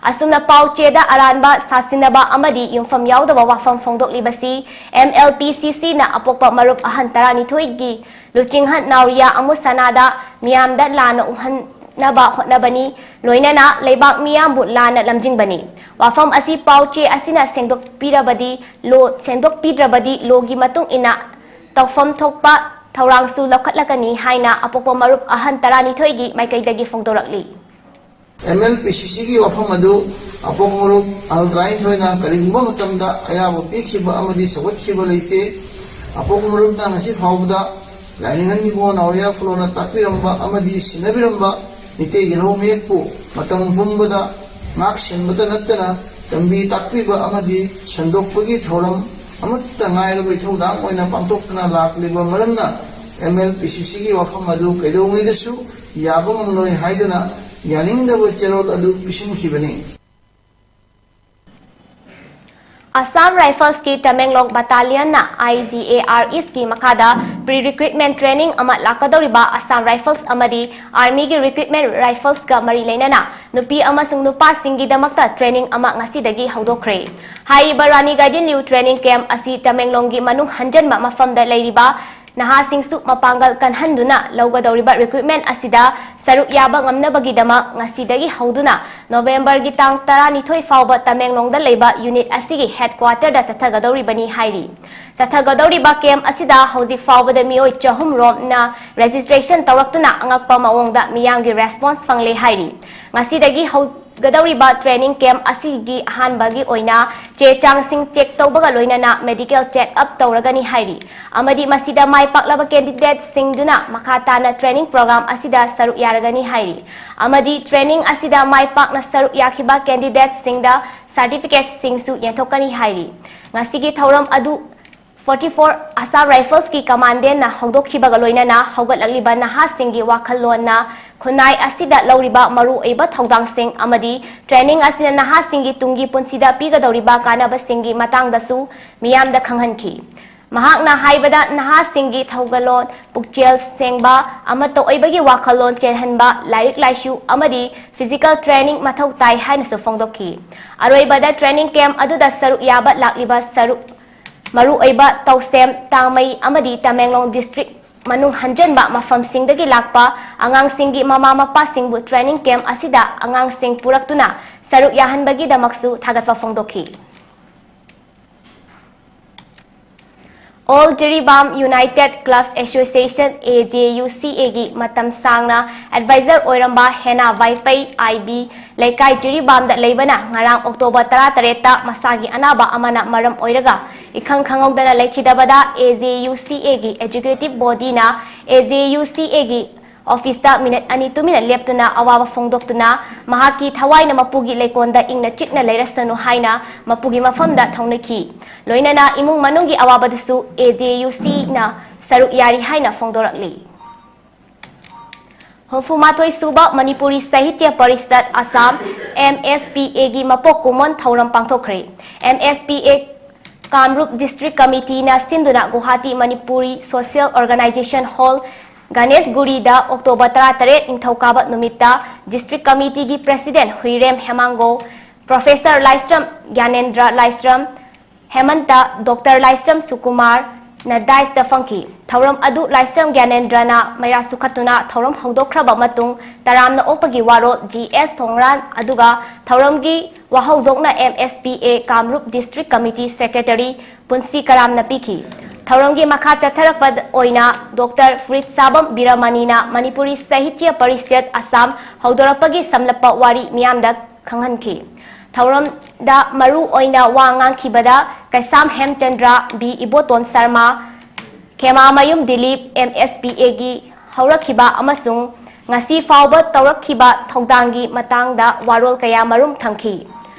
ꯑꯁꯨꯝꯅ ꯄꯥꯎ ꯆꯦꯗ ꯑꯔꯥꯟꯕ ꯁꯥꯁꯤꯟꯅꯕ ꯑꯃꯗꯤ ꯌꯨꯝꯐꯝ ꯌꯥꯎꯗꯕ ꯋꯥꯐꯝ ꯐꯣꯡꯗꯣꯛꯂꯤꯕꯁꯤ ꯑꯦꯝ ꯑꯦꯜ ꯄꯤ ꯁꯤ ꯁꯤꯅ ꯑꯄꯣꯛꯄ ꯃꯔꯨꯞ ꯑꯍꯟ ꯇꯔꯥꯅꯤꯊꯣꯏꯒꯤ ꯂꯨꯆꯤꯡꯍꯟ ꯅꯥꯎꯔꯤꯌꯥ ꯑꯃꯨꯁꯅꯥꯗ ꯃꯤꯌꯥꯝꯗ ꯂꯥꯟꯅ ꯎꯍꯟꯅꯕ ꯍꯣꯠꯅꯕꯅꯤ꯫ ꯂꯣꯏꯅꯅ ꯂꯩꯕꯥꯛ ꯃꯤꯌꯥꯝꯕꯨ ꯂꯥꯟꯅ ꯂꯝꯖꯤꯡꯕꯅꯤ꯫ ꯋꯥꯐꯝ ꯑꯁꯤ ꯄꯥꯎ ꯆꯦ ꯑꯁꯤꯅ ꯁꯦꯡꯗꯣꯛꯄꯤꯔꯕꯗꯤ ꯂꯣ, ꯁꯦꯡꯗꯣꯛꯄꯤꯗ꯭ꯔꯕꯗꯤ ꯂꯣꯒꯤ ꯃꯇꯨꯡ ꯏꯟꯅ ꯇꯧꯐꯝ ꯊꯣꯛꯄ ꯊꯧꯔꯥꯡꯁꯨ ꯂꯧꯈꯠꯂꯛꯀꯅꯤ ꯍꯥꯏꯅ ꯑꯄꯣꯛꯄ ꯃꯔꯨꯞ ꯑꯍꯟ ꯇꯔꯥꯅꯤꯊꯣꯏꯒꯤ ꯃꯥꯏꯀꯩꯗꯒꯤ ꯐꯣꯡꯗꯣꯔꯛꯂꯤ꯫ ꯑꯦꯝ ꯑꯦꯜ ꯄꯤ ꯁꯤ ꯁꯤꯒꯤ ꯋꯥꯐꯝ ꯑꯗꯨ ꯑꯄꯣꯛꯄ ꯃꯔꯨꯞ ꯑꯍꯜ ꯇꯔꯥꯅꯤꯊꯣꯏꯅ ꯀꯔꯤꯒꯨꯝꯕ ꯃꯇꯝꯗ ꯑꯌꯥꯕ ꯄꯤꯈꯤꯕ ꯑꯃꯗꯤ ꯁꯧꯒꯠꯈꯤꯕ ꯂꯩꯇꯦ꯫ ꯑꯄꯣꯛꯄ ꯃꯔꯨꯞꯅ ꯉꯁꯤ ꯐꯥꯎꯕꯗ ꯂꯥꯏꯅꯤꯡꯍꯟ ꯏꯕꯨꯡꯉꯣ ꯅꯥꯎꯔꯤꯌꯥ ꯐꯨꯂꯣꯅ ꯇꯥꯛꯄꯤꯔꯝꯕ ꯑꯃꯗꯤ ꯁꯤꯟꯅꯕꯤꯔꯝꯕ ꯃꯤꯇꯩ ꯌꯦꯜꯍꯧ ꯃꯌꯦꯛꯄꯨ ꯃꯇꯝ ꯄꯨꯝꯕꯗ ꯉꯥꯛ ꯁꯦꯟꯕꯇ ꯅꯠꯇꯅ ꯇꯝꯕꯤ ꯇꯥꯛꯄꯤꯕ ꯑꯃꯗꯤ ꯁꯟꯗꯣꯛꯄꯒꯤ ꯊꯧꯔꯝ ꯑꯃꯠꯇ ꯉꯥꯏꯔꯕ ꯏꯊꯧꯗꯥꯡ ꯑꯣꯏꯅ ꯄꯥꯡꯊꯣꯛꯇꯨꯅ ꯂꯥꯛꯂꯤꯕ ꯃꯔꯝꯅ ꯑꯦꯝ ꯑꯦꯜ ꯄꯤ ꯁꯤ ꯁꯤꯒꯤ ꯋꯥꯐꯝ ꯑꯗꯨ ꯀꯩꯗꯧꯉꯩꯗꯁꯨ ꯌꯥꯕ ꯉꯝꯂꯣꯏ ꯍꯥꯏꯗꯨꯅ ꯌꯥꯅꯤꯡꯗꯕ ꯆꯦꯔꯣꯜ ꯑꯗꯨ ꯄꯤꯁꯤꯟꯈꯤꯕꯅꯤ꯫ Assam Riflesꯀꯤ Tamenglong Battalionꯅ I G A R Eastꯀꯤ ꯃꯈꯥꯗ pre-recruitment training ꯑꯃ ꯂꯥꯛꯀꯗꯧꯔꯤꯕ Assam Rifles ꯑꯃꯗꯤ Armyꯒꯤ recruitment riflesꯀ ꯃꯔꯤ ꯂꯩꯅꯅ ꯅꯨꯄꯤ ꯑꯃꯁꯨꯡ ꯅꯨꯄꯥꯁꯤꯡꯒꯤꯗꯃꯛꯇ training ꯑꯃ ꯉꯁꯤꯗꯒꯤ ꯍꯧꯗꯣꯛꯈ꯭ꯔꯦ꯫ ꯍꯥꯏꯔꯤꯕ Rani Gaidinliu training camp ꯑꯁꯤ Tamenglongꯒꯤ ꯃꯅꯨꯡ ꯍꯟꯖꯟꯕ ꯃꯐꯝꯗ ꯂꯩꯔꯤꯕ ꯅꯍꯥꯁꯤꯡꯁꯨ ꯃꯄꯥꯡꯒꯜ ꯀꯟꯍꯟꯗꯨꯅ ꯂꯧꯒꯗꯧꯔꯤꯕ recruitment ꯑꯁꯤꯗ ꯁꯔꯨꯛ ꯌꯥꯕ ꯉꯝꯅꯕꯒꯤꯗꯃꯛ ꯉꯁꯤꯗꯒꯤ ꯍꯧꯗꯨꯅ Novemberꯒꯤ ꯇꯥꯡ ꯇꯔꯥꯅꯤꯊꯣꯏ ꯐꯥꯎꯕ Tamenglongꯗ ꯂꯩꯕ unit ꯑꯁꯤꯒꯤ headquarterꯗ ꯆꯠꯊꯒꯗꯧꯔꯤꯕꯅꯤ ꯍꯥꯏꯔꯤ꯫ ꯆꯠꯊꯒꯗꯧꯔꯤꯕ camp ꯑꯁꯤꯗ ꯍꯧꯖꯤꯛ ꯐꯥꯎꯕꯗ ꯃꯤꯑꯣꯏ ꯆꯍꯨꯝ ꯔꯣꯝꯅ registration ꯇꯧꯔꯛꯇꯨꯅ ꯑꯉꯛꯄ ꯃꯑꯣꯡꯗ ꯃꯤꯌꯥꯝꯒꯤ response ꯐꯪꯂꯦ ꯍꯥꯏꯔꯤ꯫ ꯉꯁꯤꯗꯒꯤ ꯍꯧꯒꯗꯧꯔꯤꯕ training camp ꯑꯁꯤꯒꯤ ꯑꯍꯥꯟꯕꯒꯤ ꯑꯣꯏꯅ ꯆꯦ ꯆꯥꯡꯁꯤꯡ check ꯇꯧꯕꯒ ꯂꯣꯏꯅꯅ medical check up ꯇꯧꯔꯒꯅꯤ ꯍꯥꯏꯔꯤ꯫ ꯑꯃꯗꯤ ꯃꯁꯤꯗ ꯃꯥꯏ ꯄꯥꯛꯂꯕ candidateꯁꯤꯡꯗꯨꯅ ꯃꯈꯥ ꯇꯥꯅ training program ꯑꯁꯤꯗ ꯁꯔꯨꯛ ꯌꯥꯔꯒꯅꯤ ꯍꯥꯏꯔꯤ꯫ ꯑꯃꯗꯤ training ꯑꯁꯤꯗ ꯃꯥꯏ ꯄꯥꯛꯅ ꯁꯔꯨꯛ ꯌꯥꯈꯤꯕ candidateꯁꯤꯡꯗ certificateꯁꯤꯡꯁꯨ ꯌꯦꯟꯊꯣꯛꯀꯅꯤ ꯍꯥꯏꯔꯤ꯫ ꯉꯁꯤꯒꯤ ꯊꯧꯔꯝ ꯑꯗꯨ forty-four Assam Riflesꯀꯤ commandantꯅ ꯍꯧꯗꯣꯛꯈꯤꯕꯒ ꯂꯣꯏꯅꯅ ꯍꯧꯒꯠꯂꯛꯂꯤꯕ ꯅꯍꯥꯁꯤꯡꯒꯤ ꯋꯥꯈꯜꯂꯣꯟꯅ ꯈꯨꯟꯅꯥꯏ ꯑꯁꯤꯗ ꯂꯧꯔꯤꯕ ꯃꯔꯨꯑꯣꯏꯕ ꯊꯧꯗꯥꯡꯁꯤꯡ ꯑꯃꯗꯤ training ꯑꯁꯤꯅ ꯅꯍꯥꯁꯤꯡꯒꯤ ꯇꯨꯡꯒꯤ ꯄꯨꯟꯁꯤꯗ ꯄꯤꯒꯗꯧꯔꯤꯕ ꯀꯥꯟꯅꯕꯁꯤꯡꯒꯤ ꯃꯇꯥꯡꯗꯁꯨ ꯃꯤꯌꯥꯝꯗ ꯈꯪꯍꯟꯈꯤ꯫ ꯃꯍꯥꯛꯅ ꯍꯥꯏꯕꯗ ꯅꯍꯥꯁꯤꯡꯒꯤ ꯊꯧꯒꯜꯂꯣꯟ, ꯄꯨꯛꯆꯦꯜ ꯁꯦꯡꯕ, ꯑꯃꯠꯇ ꯑꯣꯏꯕꯒꯤ ꯋꯥꯈꯜꯂꯣꯟ ꯆꯦꯜꯍꯟꯕ, ꯂꯥꯏꯔꯤꯛ ꯂꯥꯏꯁꯨ ꯑꯃꯗꯤ physical training ꯃꯊꯧ ꯇꯥꯏ ꯍꯥꯏꯅꯁꯨ ꯐꯣꯡꯗꯣꯛꯈꯤ꯫ ꯑꯔꯣꯏꯕꯗ training camp ꯑꯗꯨꯗ ꯁꯔꯨꯛ ꯌꯥꯕ ꯂꯥꯛꯂꯤꯕ ꯁꯔꯨꯛ ꯃꯔꯨꯑꯣꯏꯕ ꯇꯧꯁꯦꯝ, ꯇꯥꯡꯃꯩ ꯑꯃꯗꯤ ꯇꯃꯦꯡꯂꯣꯡ district ꯃꯅꯨꯡ ꯍꯟꯖꯟꯕ ꯃꯐꯝꯁꯤꯡꯗꯒꯤ ꯂꯥꯛꯄ ꯑꯉꯥꯡꯁꯤꯡꯒꯤ ꯃꯃꯥ ꯃꯄꯥꯁꯤꯡꯕꯨ training camp ꯑꯁꯤꯗ ꯑꯉꯥꯡꯁꯤꯡ ꯄꯨꯔꯛꯇꯨꯅ ꯁꯔꯨꯛ ꯌꯥꯍꯟꯕꯒꯤꯗꯃꯛꯁꯨ ꯊꯥꯒꯠꯄ ꯐꯣꯡꯗꯣꯛꯈꯤ꯫ All Jiribam United Clubs Association, A J U C Aꯒꯤ ꯃꯇꯝ ꯁꯥꯡꯅ advisor ꯑꯣꯏꯔꯝꯕ ꯍꯦꯅꯥ ꯋꯥꯏꯐꯩ, I B, ꯂꯩꯀꯥꯏ ꯖꯤꯔꯤꯕꯥꯝꯗ ꯂꯩꯕꯅ ꯉꯔꯥꯡ October ꯇꯔꯥꯇꯔꯦꯠꯇ ꯃꯁꯥꯒꯤ ꯑꯅꯥꯕ ꯑꯃꯅ ꯃꯔꯝ ꯑꯣꯏꯔꯒ ꯏꯈꯪ ꯈꯪꯍꯧꯗꯅ ꯂꯩꯈꯤꯗꯕꯗ A J U C Aꯒꯤ executive bodyꯅ A J U C Aꯒꯤ officeꯇ minute ꯑꯅꯤ ꯇꯨꯃꯤꯟꯅ ꯂꯦꯞꯇꯨꯅ ꯑꯋꯥꯕ ꯐꯣꯡꯗꯣꯛꯇꯨꯅ ꯃꯍꯥꯛꯀꯤ ꯊꯋꯥꯏꯅ ꯃꯄꯨꯒꯤ ꯂꯩꯀꯣꯜꯗ ꯏꯪꯅ ꯆꯤꯛꯅ ꯂꯩꯔꯁꯅꯨ ꯍꯥꯏꯅ ꯃꯄꯨꯒꯤ ꯃꯐꯝꯗ ꯊꯧꯅꯈꯤ꯫ ꯂꯣꯏꯅꯅ ꯏꯃꯨꯡ ꯃꯅꯨꯡꯒꯤ ꯑꯋꯥꯕꯗꯁꯨ A J U Cꯅ ꯁꯔꯨꯛ ꯌꯥꯔꯤ ꯍꯥꯏꯅ ꯐꯣꯡꯗꯣꯔꯛꯂꯤ꯫ ꯍꯨꯝꯐꯨꯃꯥꯊꯣꯏ ꯁꯨꯕ ꯃꯅꯤꯄꯨꯔꯤ ꯁꯥꯍꯤꯇ꯭ꯌ parishad Assam, M S P A ꯒꯤ ꯃꯄꯣꯛ ꯀꯨꯝꯑꯣꯟ ꯊꯧꯔꯝ ꯄꯥꯡꯊꯣꯛꯈ꯭ꯔꯦ꯫ M S P A Kamrup District Committee ꯅ ꯁꯤꯟꯗꯨꯅ Guwahati Manipuri Social Organization Hall, ꯒꯅꯦꯁꯒꯨꯔꯤꯗ October ꯇꯔꯥꯇꯔꯦꯠ ꯅꯤꯡꯊꯧꯀꯥꯕ ꯅꯨꯃꯤꯠꯇ District Committee ꯒꯤ President ꯍꯨꯏꯔꯦꯝ ꯍꯦꯃꯥꯡꯒꯣ, Professor ꯂꯥꯏꯁ꯭ꯔꯝ ꯒ꯭ꯌꯥꯅꯦꯟꯗ꯭ꯔ ꯂꯥꯏꯁ꯭ꯔꯝ, ꯍꯦꯃꯟꯇ, Doctor ꯂꯥꯏꯁ꯭ꯔꯝ ꯁꯨꯀꯨꯃꯥꯔꯅ dais ꯇ ꯐꯝꯈꯤ꯫ ꯊꯧꯔꯝ ꯑꯗꯨ ꯂꯥꯏꯁ꯭ꯔꯝ ꯒ꯭ꯌꯥꯅꯦꯟꯗ꯭ꯔꯅ ꯃꯩꯔꯥ ꯁꯨꯈꯠꯇꯨꯅ ꯊꯧꯔꯝ ꯍꯧꯗꯣꯛꯈ꯭ꯔꯕ ꯃꯇꯨꯡ, ꯇꯔꯥꯝꯅ ꯑꯣꯛꯄꯒꯤ ꯋꯥꯔꯣꯜ G S ꯊꯣꯡꯔꯥꯟ, ꯑꯗꯨꯒ ꯊꯧꯔꯝꯒꯤ ꯋꯥꯍꯧꯗꯣꯛꯅ M S P A Kamrup District Committee Secretary ꯄꯨꯟꯁꯤ ꯀꯔꯥꯝꯅ ꯄꯤꯈꯤ꯫ ꯊꯧꯔꯝꯒꯤ ꯃꯈꯥ ꯆꯠꯊꯔꯛꯄ ꯑꯣꯏꯅ Doctor ꯐꯨꯔꯤꯠꯁꯥꯕꯝ ꯕꯤꯔꯃꯅꯤꯅ ꯃꯅꯤꯄꯨꯔꯤ ꯁꯥꯍꯤꯇ꯭ꯌ ꯄꯔꯤꯁꯠ ꯑꯁꯥꯝ ꯍꯧꯗꯣꯔꯛꯄꯒꯤ ꯁꯝꯂꯞꯄ ꯋꯥꯔꯤ ꯃꯤꯌꯥꯝꯗ ꯈꯪꯍꯟꯈꯤ꯫ ꯊꯧꯔꯝꯗ ꯃꯔꯨ ꯑꯣꯏꯅ ꯋꯥ ꯉꯥꯡꯈꯤꯕꯗ ꯀꯩꯁꯥꯝ ꯍꯦꯝꯆꯟꯗ꯭ꯔ, B Iboton Sharma, ꯈꯦꯃꯥꯃꯌꯨꯝ Dilip, M S P A ꯒꯤ ꯍꯧꯔꯛꯈꯤꯕ ꯑꯃꯁꯨꯡ ꯉꯁꯤ ꯐꯥꯎꯕ ꯇꯧꯔꯛꯈꯤꯕ ꯊꯧꯗꯥꯡꯒꯤ ꯃꯇꯥꯡꯗ ꯋꯥꯔꯣꯜ ꯀꯌꯥ ꯃꯔꯨꯝ ꯊꯝꯈꯤ꯫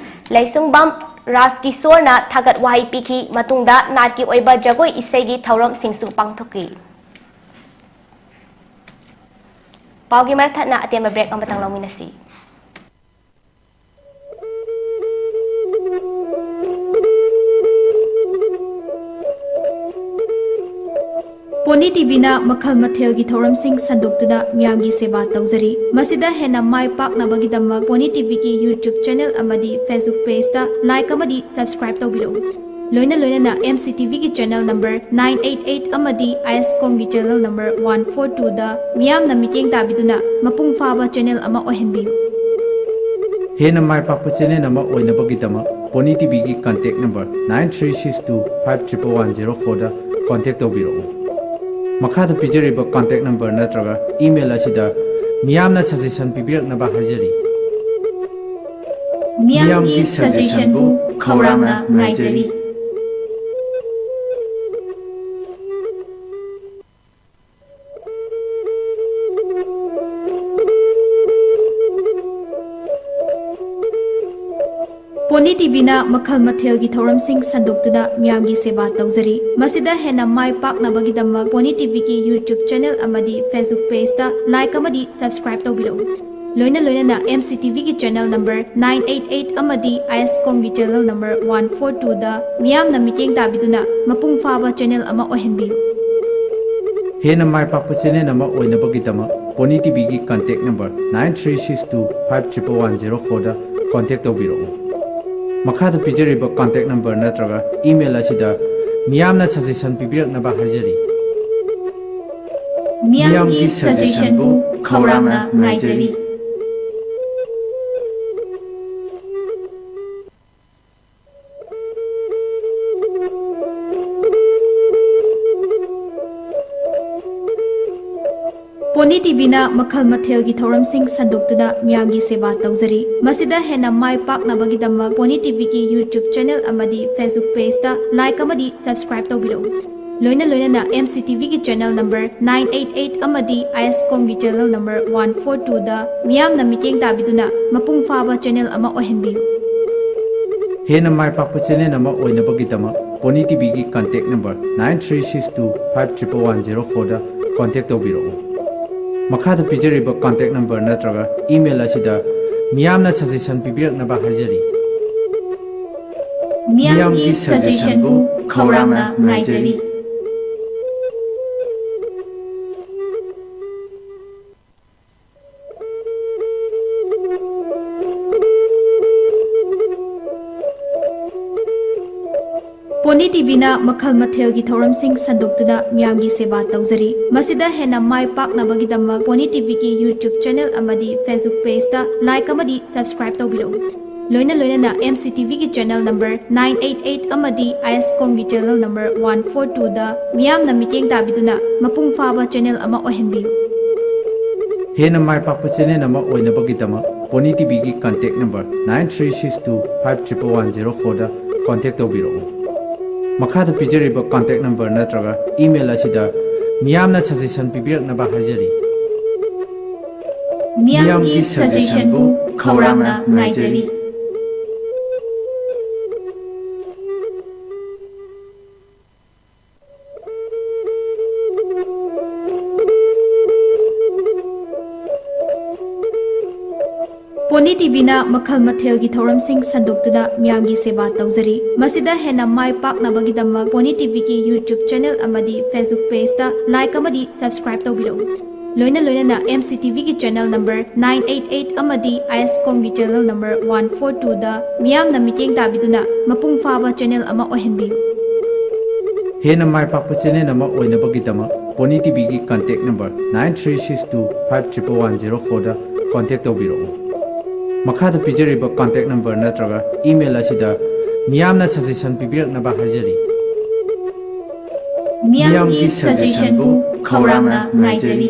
ꯂꯩꯁꯨꯡꯕꯝ ꯔꯥꯖꯀꯤꯁꯣꯔꯅ ꯊꯥꯒꯠ ꯋꯥꯍꯩ ꯄꯤꯈꯤ꯫ ꯃꯇꯨꯡꯗ ꯅꯥꯠꯀꯤ ꯑꯣꯏꯕ ꯖꯒꯣꯏ ꯏꯁꯩꯒꯤ ꯊꯧꯔꯝꯁꯤꯡꯁꯨ ꯄꯥꯡꯊꯣꯛꯈꯤ꯫ ꯄꯥꯎꯒꯤ ꯃꯔꯛ ꯊꯠꯅ ꯑꯇꯦꯟꯕ break ꯑꯃꯇꯪ ꯂꯧꯃꯤꯟꯅꯁꯤ꯫ ꯄꯣꯅꯤ ꯇꯤꯚꯤꯅ ꯃꯈꯜ ꯃꯊꯦꯜꯒꯤ ꯊꯧꯔꯝꯁꯤꯡ ꯁꯟꯗꯣꯛꯇꯨꯅ ꯃꯤꯌꯥꯝꯒꯤ ꯁꯦꯕꯥ ꯇꯧꯖꯔꯤ꯫ ꯃꯁꯤꯗ ꯍꯦꯟꯅ ꯃꯥꯏ ꯄꯥꯛꯅꯕꯒꯤꯗꯃꯛ ꯄꯣꯅꯤ ꯇꯤꯚꯤꯒꯤ YouTube channel ꯑꯃꯗꯤ Facebook page ꯇ like ꯑꯃꯗꯤ subscribe ꯇꯧꯕꯤꯔꯛꯎ꯫ ꯂꯣꯏꯅ ꯂꯣꯏꯅꯅ M C T V ꯒꯤ channel number nine eight eight ꯑꯃꯗꯤ ISCOM ꯒꯤ channel number one four two ꯗ ꯃꯤꯌꯥꯝꯅ ꯃꯤꯠꯌꯦꯡ ꯇꯥꯕꯤꯗꯨꯅ ꯃꯄꯨꯡ ꯐꯥꯕ channel ꯑꯃ ꯑꯣꯏꯍꯟꯕꯤꯌꯨ꯫ ꯍꯦꯟꯅ ꯃꯥꯏ ꯄꯥꯛꯄ channel ꯑꯃ ꯑꯣꯏꯅꯕꯒꯤꯗꯃꯛ Pony T V ꯒꯤ contact number nine three six two five triple one zero four ꯗ contact ꯇꯧꯕꯤꯔꯛꯎ꯫ ꯃꯈꯥꯗ ꯄꯤꯖꯔꯤꯕ contact number ꯅꯠꯇ꯭ꯔꯒ email ꯑꯁꯤꯗ ꯃꯤꯌꯥꯝꯅ suggestion ꯄꯤꯕꯤꯔꯛꯅꯕ ꯍꯥꯏꯖꯔꯤ꯫ ꯃꯤꯌꯥꯝꯒꯤ suggestion ꯕꯨ ꯈꯧꯔꯥꯡꯅ ꯉꯥꯏꯖꯔꯤ꯫ ꯄꯣꯅꯤ ꯄꯣꯅꯤ ꯇꯤꯚꯤꯅ ꯃꯈꯜ ꯃꯊꯦꯜꯒꯤ ꯊꯧꯔꯝꯁꯤꯡ ꯁꯟꯗꯣꯛꯇꯨꯅ ꯃꯤꯌꯥꯝꯒꯤ ꯁꯦꯕꯥ ꯇꯧꯖꯔꯤ꯫ ꯃꯁꯤꯗ ꯍꯦꯟꯅ ꯃꯥꯏ ꯄꯥꯛꯅꯕꯒꯤꯗꯃꯛ ꯄꯣꯅꯤ ꯇꯤꯚꯤꯒꯤ YouTube channel ꯑꯃꯗꯤ Facebook pageꯇ like ꯑꯃꯗꯤ subscribe ꯇꯧꯕꯤꯔꯛꯎ꯫ ꯂꯣꯏꯅ ꯂꯣꯏꯅꯅ MCTVꯒꯤ channel number nine eight eight ꯑꯃꯗꯤ ISCOMꯒꯤ channel number one four twoꯗ ꯃꯤꯌꯥꯝꯅ ꯃꯤꯠꯌꯦꯡ ꯇꯥꯕꯤꯗꯨꯅ ꯃꯄꯨꯡ ꯐꯥꯕ channel ꯑꯃ ꯑꯣꯏꯍꯟꯕꯤꯌꯨ꯫ ꯍꯦꯟꯅ ꯃꯥꯏ ꯄꯥꯛꯄ channel ꯑꯃ ꯑꯣꯏꯅꯕꯒꯤꯗꯃꯛ pony ꯇꯤꯚꯤꯒꯤ contact number nine three six two five triple one zero fourꯗ contact ꯇꯧꯕꯤꯔꯛꯎ꯫ ꯃꯈꯥꯗ ꯄꯤꯖꯔꯤꯕ contact number ꯅꯠꯇ꯭ꯔꯒ email ꯑꯁꯤꯗ ꯃꯤꯌꯥꯝꯅ suggestion ꯄꯤꯕꯤꯔꯛꯅꯕ ꯍꯥꯏꯖꯔꯤ꯫ ꯃꯤꯌꯥꯝꯒꯤ suggestionꯕꯨ ꯈꯧꯔꯥꯡꯅ ꯉꯥꯏꯖꯔꯤ꯫ ꯄꯣꯅꯤ ꯇꯤꯚꯤꯅ ꯃꯈꯜ ꯃꯊꯦꯜꯒꯤ ꯊꯧꯔꯝꯁꯤꯡ ꯁꯟꯗꯣꯛꯇꯨꯅ ꯃꯤꯌꯥꯝꯒꯤ ꯁꯦꯕꯥ ꯇꯧꯖꯔꯤ꯫ ꯃꯁꯤꯗ ꯍꯦꯟꯅ ꯃꯥꯏ ꯄꯥꯛꯅꯕꯒꯤꯗꯃꯛ ꯄꯣꯅꯤ ꯇꯤꯚꯤꯒꯤ YouTube channel ꯑꯃꯗꯤ Facebook pageꯇ like ꯑꯃꯗꯤ subscribe ꯇꯧꯕꯤꯔꯛꯎ꯫ ꯂꯣꯏꯅ ꯂꯣꯏꯅꯅ MCTVꯒꯤ channel number nine eight eight ꯑꯃꯗꯤ ISCOMꯒꯤ channel number one four twoꯗ ꯃꯤꯌꯥꯝꯅ ꯃꯤꯠꯌꯦꯡ ꯇꯥꯕꯤꯗꯨꯅ ꯃꯄꯨꯡ ꯐꯥꯕ channel ꯑꯃ ꯑꯣꯏꯍꯟꯕꯤꯌꯨ꯫ ꯍꯦꯟꯅ ꯃꯥꯏ ꯄꯥꯛꯄ channel ꯑꯃ ꯑꯣꯏꯅꯕꯒꯤꯗꯃꯛ pony ꯇꯤꯚꯤꯒꯤ contact number nine three six two five triple one zero fourꯗ contact ꯇꯧꯕꯤꯔꯛꯎ꯫ ꯃꯈꯥꯗ ꯄꯤꯖꯔꯤꯕ contact number ꯅꯠꯇ꯭ꯔꯒ email ꯑꯁꯤꯗ ꯃꯤꯌꯥꯝꯅ suggestion ꯄꯤꯕꯤꯔꯛꯅꯕ ꯍꯥꯏꯖꯔꯤ꯫ ꯃꯤꯌꯥꯝꯒꯤ suggestionꯕꯨ ꯈꯧꯔꯥꯡꯅ ꯉꯥꯏꯖꯔꯤ꯫ ꯄꯣꯅꯤ ꯇꯤꯚꯤꯅ ꯃꯈꯜ ꯃꯊꯦꯜꯒꯤ ꯊꯧꯔꯝꯁꯤꯡ ꯁꯟꯗꯣꯛꯇꯨꯅ ꯃꯤꯌꯥꯝꯒꯤ ꯁꯦꯕꯥ ꯇꯧꯖꯔꯤ꯫ ꯃꯁꯤꯗ ꯍꯦꯟꯅ ꯃꯥꯏ ꯄꯥꯛꯅꯕꯒꯤꯗꯃꯛ ꯄꯣꯅꯤ ꯇꯤꯚꯤꯒꯤ YouTube channel ꯑꯃꯗꯤ Facebook pageꯇ like ꯑꯃꯗꯤ subscribe ꯇꯧꯕꯤꯔꯛꯎ꯫ ꯂꯣꯏꯅ ꯂꯣꯏꯅꯅ MCTVꯒꯤ channel number nine eight eight ꯑꯃꯗꯤ ISCOMꯒꯤ channel number one four twoꯗ ꯃꯤꯌꯥꯝꯅ ꯃꯤꯠꯌꯦꯡ ꯇꯥꯕꯤꯗꯨꯅ ꯃꯄꯨꯡ ꯐꯥꯕ channel ꯑꯃ ꯑꯣꯏꯍꯟꯕꯤꯌꯨ꯫ ꯍꯦꯟꯅ ꯃꯥꯏ ꯄꯥꯛꯄ channel ꯑꯃ ꯑꯣꯏꯅꯕꯒꯤꯗꯃꯛ pony ꯇꯤꯚꯤꯒꯤ contact number nine three six two five triple one zero fourꯗ contact ꯇꯧꯕꯤꯔꯛꯎ꯫ ꯃꯈꯥꯗ ꯄꯤꯖꯔꯤꯕ contact number ꯅꯠꯇ꯭ꯔꯒ email ꯑꯁꯤꯗ ꯃꯤꯌꯥꯝꯅ suggestion ꯄꯤꯕꯤꯔꯛꯅꯕ ꯍꯥꯏꯖꯔꯤ꯫ ꯃꯤꯌꯥꯝꯒꯤ suggestionꯕꯨ ꯈꯧꯔꯥꯡꯅ ꯉꯥꯏꯖꯔꯤ꯫ ꯇꯤꯚꯤꯅ ꯃꯈꯜ ꯃꯊꯦꯜꯒꯤ ꯊꯧꯔꯝꯁꯤꯡ ꯁꯟꯗꯣꯛꯇꯨꯅ ꯃꯤꯌꯥꯝꯒꯤ ꯁꯦꯕꯥ ꯇꯧꯖꯔꯤ꯫ ꯃꯁꯤꯗ ꯍꯦꯟꯅ ꯃꯥꯏ ꯄꯥꯛꯅꯕꯒꯤꯗꯃꯛ Pony ꯇꯤꯚꯤꯒꯤ YouTube channel ꯑꯃꯗꯤ Facebook pageꯇ like ꯑꯃꯗꯤ subscribe ꯇꯧꯕꯤꯔꯛꯎ꯫ ꯂꯣꯏꯅ ꯂꯣꯏꯅꯅ M C TVꯒꯤ channel number nine eight eight ꯑꯃꯗꯤ ISCOMꯒꯤ channel number one four twoꯗ ꯃꯤꯌꯥꯝꯅ ꯃꯤꯠꯌꯦꯡ ꯇꯥꯕꯤꯗꯨꯅ ꯃꯄꯨꯡ ꯐꯥꯕ channel ꯑꯃ ꯑꯣꯏꯍꯟꯕꯤꯌꯨ꯫ ꯍꯦꯟꯅ ꯃꯥꯏ ꯄꯥꯛꯄ channel ꯑꯃ ꯑꯣꯏꯅꯕꯒꯤꯗꯃꯛ Pony ꯇꯤꯚꯤꯒꯤ contact number nine three six two five triple one zero fourꯗ contact ꯇꯧꯕꯤꯔꯛꯎ꯫ ꯃꯈꯥꯗ ꯄꯤꯖꯔꯤꯕ contact number ꯅꯠꯇ꯭ꯔꯒ email ꯑꯁꯤꯗ ꯃꯤꯌꯥꯝꯅ suggestion ꯄꯤꯕꯤꯔꯛꯅꯕ ꯍꯥꯏꯖꯔꯤ꯫ ꯃꯤꯌꯥꯝꯒꯤ suggestionꯕꯨ ꯈꯧꯔꯥꯡꯅ ꯉꯥꯏꯖꯔꯤ꯫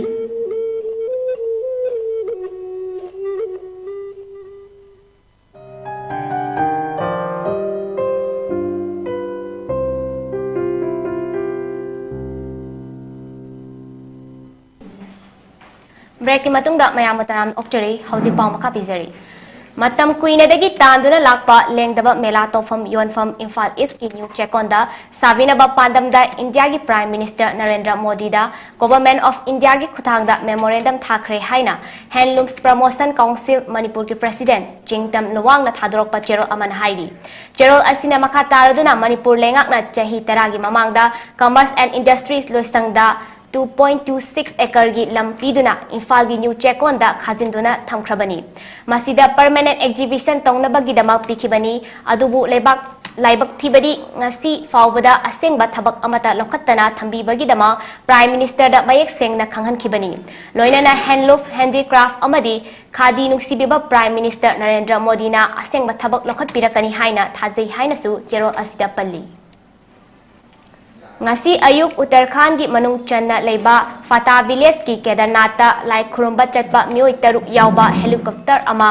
Breakꯀꯤ ꯃꯇꯨꯡꯗ ꯃꯌꯥꯝꯕꯨ ꯇꯔꯥꯝꯅ ꯑꯣꯛꯆꯔꯤ꯫ ꯍꯧꯖꯤꯛ ꯄꯥꯎ ꯃꯈꯥ ꯄꯤꯖꯔꯤ꯫ ꯃꯇꯝ ꯀꯨꯏꯅꯗꯒꯤ ꯇꯥꯟꯗꯨꯅ ꯂꯥꯛꯄ ꯂꯦꯡꯗꯕ ꯃꯦꯂꯥ ꯇꯧꯐꯝ ꯌꯣꯟꯐꯝ ꯏꯝꯐꯥꯜ ꯏꯁꯀꯤ ꯅ꯭ꯌꯨ ꯆꯦꯛꯀꯣꯟꯗ ꯁꯥꯕꯤꯅꯕ ꯄꯥꯟꯗꯝꯗ ꯏꯟꯗꯤꯌꯥꯒꯤ Prime Minister Narendra ꯃꯣꯗꯤꯗ Government of Indiaꯒꯤ ꯈꯨꯠꯊꯥꯡꯗ memorandum ꯊꯥꯈ꯭ꯔꯦ ꯍꯥꯏꯅ Handlooms Promotion Council ꯃꯅꯤꯄꯨꯔꯒꯤ President ꯆꯤꯡꯇꯝ ꯂꯨꯋꯥꯡꯅ ꯊꯥꯗꯣꯔꯛꯄ ꯆꯦꯔꯣꯜ ꯑꯃꯅ ꯍꯥꯏꯔꯤ꯫ ꯆꯦꯔꯣꯜ ꯑꯁꯤꯅ ꯃꯈꯥ ꯇꯥꯔꯗꯨꯅ ꯃꯅꯤꯄꯨꯔ ꯂꯩꯉꯥꯛꯅ ꯆꯍꯤ ꯇꯔꯥꯒꯤ ꯃꯃꯥꯡꯗ Commerce and Industries ꯂꯣꯏꯁꯪꯗ two point two six acreꯒꯤ ꯂꯝ ꯄꯤꯗꯨꯅ ꯏꯝꯐꯥꯜꯒꯤ ꯅ꯭ꯌꯨ ꯆꯦꯛꯀꯣꯟꯗ ꯈꯥꯖꯤꯟꯗꯨꯅ ꯊꯝꯈ꯭ꯔꯕꯅꯤ꯫ ꯃꯁꯤꯗ permanent exhibition ꯇꯧꯅꯕꯒꯤꯗꯃꯛ ꯄꯤꯈꯤꯕꯅꯤ꯫ ꯑꯗꯨꯕꯨ ꯂꯩꯕꯥꯛ ꯂꯥꯏꯕꯛ ꯊꯤꯕꯗꯤ ꯉꯁꯤ ꯐꯥꯎꯕꯗ ꯑꯁꯦꯡꯕ ꯊꯕꯛ ꯑꯃꯠꯇ ꯂꯧꯈꯠꯇꯅ ꯊꯝꯕꯤꯕꯒꯤꯗꯃꯛ Prime Ministerꯗ ꯃꯌꯦꯛ ꯁꯦꯡꯅ ꯈꯪꯍꯟꯈꯤꯕꯅꯤ꯫ ꯂꯣꯏꯅꯅ handloom, handicraft ꯑꯃꯗꯤ ꯈꯥꯗꯤ ꯅꯨꯡꯁꯤꯕꯤꯕ Prime Minister ꯅꯔꯦꯟꯗ꯭ꯔ ꯃꯣꯗꯤꯅ ꯑꯁꯦꯡꯕ ꯊꯕꯛ ꯂꯧꯈꯠꯄꯤꯔꯛꯀꯅꯤ ꯍꯥꯏꯅ ꯊꯥꯖꯩ ꯍꯥꯏꯅꯁꯨ ꯆꯦꯔꯣꯜ ꯑꯁꯤꯗ ꯄꯜꯂꯤ꯫ ꯉꯁꯤ ꯑꯌꯨꯛ ꯎꯠꯇꯔꯈꯥꯟꯒꯤ ꯃꯅꯨꯡ ꯆꯟꯅ ꯂꯩꯕ ꯐꯥꯇꯥ ꯚꯤꯂꯦꯖꯀꯤ ꯀꯦꯗꯔꯅꯥꯊꯇ ꯂꯥꯏ ꯈꯨꯔꯨꯝꯕ ꯆꯠꯄ ꯃꯤꯑꯣꯏ ꯇꯔꯨꯛ ꯌꯥꯎꯕ helicopter ꯑꯃ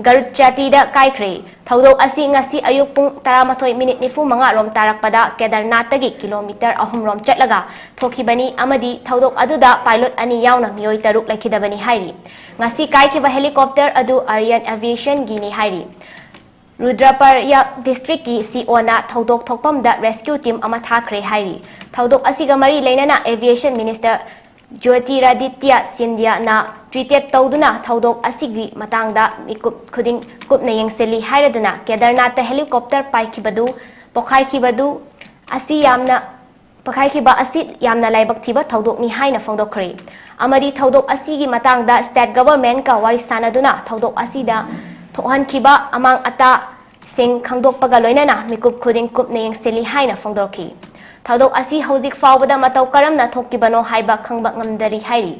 ꯒꯔꯨꯗ ꯆꯥꯇꯤꯗ ꯀꯥꯏꯈ꯭ꯔꯦ꯫ ꯊꯧꯗꯣꯛ ꯑꯁꯤ ꯉꯁꯤ ꯑꯌꯨꯛ ꯄꯨꯡ ꯇꯔꯥꯃꯥꯊꯣꯏ minute ꯅꯤꯐꯨ ꯃꯉꯥ ꯔꯣꯝ ꯇꯥꯔꯛꯄꯗ ꯀꯦꯗꯔꯅꯥꯊꯇꯒꯤ kilometre ꯑꯍꯨꯝ ꯔꯣꯝ ꯆꯠꯂꯒ ꯊꯣꯛꯈꯤꯕꯅꯤ ꯑꯃꯗꯤ ꯊꯧꯗꯣꯛ ꯑꯗꯨꯗ pilot ꯑꯅꯤ ꯌꯥꯎꯅ ꯃꯤꯑꯣꯏ ꯇꯔꯨꯛ ꯂꯩꯈꯤꯗꯕꯅꯤ ꯍꯥꯏꯔꯤ꯫ ꯉꯁꯤ ꯀꯥꯏꯈꯤꯕ helicopter ꯑꯗꯨ Aryan Aviationꯒꯤꯅꯤ ꯍꯥꯏꯔꯤ꯫ ꯔꯨꯗ꯭ꯔꯄꯔꯌꯥ districtꯀꯤ COꯅ ꯊꯧꯗꯣꯛ ꯊꯣꯛꯐꯝꯗ rescue team ꯑꯃ ꯊꯥꯈ꯭ꯔꯦ ꯍꯥꯏꯔꯤ꯫ ꯊꯧꯗꯣꯛ ꯑꯁꯤꯒ ꯃꯔꯤ ꯂꯩꯅꯅ Aviation Minister ꯖ꯭ꯌꯣꯇꯤꯔꯥꯗꯤꯇ꯭ꯌ ꯁꯤꯟꯙ꯭ꯌꯥꯅ ꯇ꯭ꯋꯤꯇꯦꯠ ꯇꯧꯗꯨꯅ ꯊꯧꯗꯣꯛ ꯑꯁꯤꯒꯤ ꯃꯇꯥꯡꯗ ꯃꯤꯀꯨꯞ ꯈꯨꯗꯤꯡ ꯀꯨꯞꯅ ꯌꯦꯡꯁꯤꯜꯂꯤ ꯍꯥꯏꯔꯗꯨꯅ ꯀꯦꯗꯔꯅꯥꯊꯇ ꯍꯦꯂꯤꯀꯣꯞꯇꯔ ꯄꯥꯏꯈꯤꯕꯗꯨ ꯄꯣꯈꯥꯏꯈꯤꯕꯗꯨ ꯑꯁꯤ ꯌꯥꯝꯅ ꯄꯣꯈꯥꯏꯈꯤꯕ ꯑꯁꯤ ꯌꯥꯝꯅ ꯂꯥꯏꯕꯛ ꯊꯤꯕ ꯊꯧꯗꯣꯛꯅꯤ ꯍꯥꯏꯅ ꯐꯣꯡꯗꯣꯛꯈ꯭ꯔꯦ꯫ ꯑꯃꯗꯤ ꯊꯧꯗꯣꯛ ꯑꯁꯤꯒꯤ ꯃꯇꯥꯡꯗ ꯁ꯭ꯇꯦꯠ ꯒꯚꯔꯟꯃꯦꯟꯠꯀ ꯋꯥꯔꯤ ꯁꯥꯅꯗꯨꯅ ꯊꯧꯗꯣꯛ ꯑꯁꯤꯗ ꯊꯣꯛꯍꯟꯈꯤꯕ ꯑꯃꯥꯡ ꯑꯇꯥꯁꯤꯡ ꯈꯪꯗꯣꯛꯄꯒ ꯂꯣꯏꯅꯅ ꯃꯤꯀꯨꯞ ꯈꯨꯗꯤꯡ ꯀꯨꯞꯅ ꯌꯦꯡꯁꯤꯜꯂꯤ ꯍꯥꯏꯅ ꯐꯣꯡꯗꯣꯔꯛꯈꯤ꯫ ꯊꯧꯗꯣꯛ ꯑꯁꯤ ꯍꯧꯖꯤꯛ ꯐꯥꯎꯕꯗ ꯃꯇꯧ ꯀꯔꯝꯅ ꯊꯣꯛꯈꯤꯕꯅꯣ ꯍꯥꯏꯕ ꯈꯪꯕ ꯉꯝꯗꯔꯤ ꯍꯥꯏꯔꯤ꯫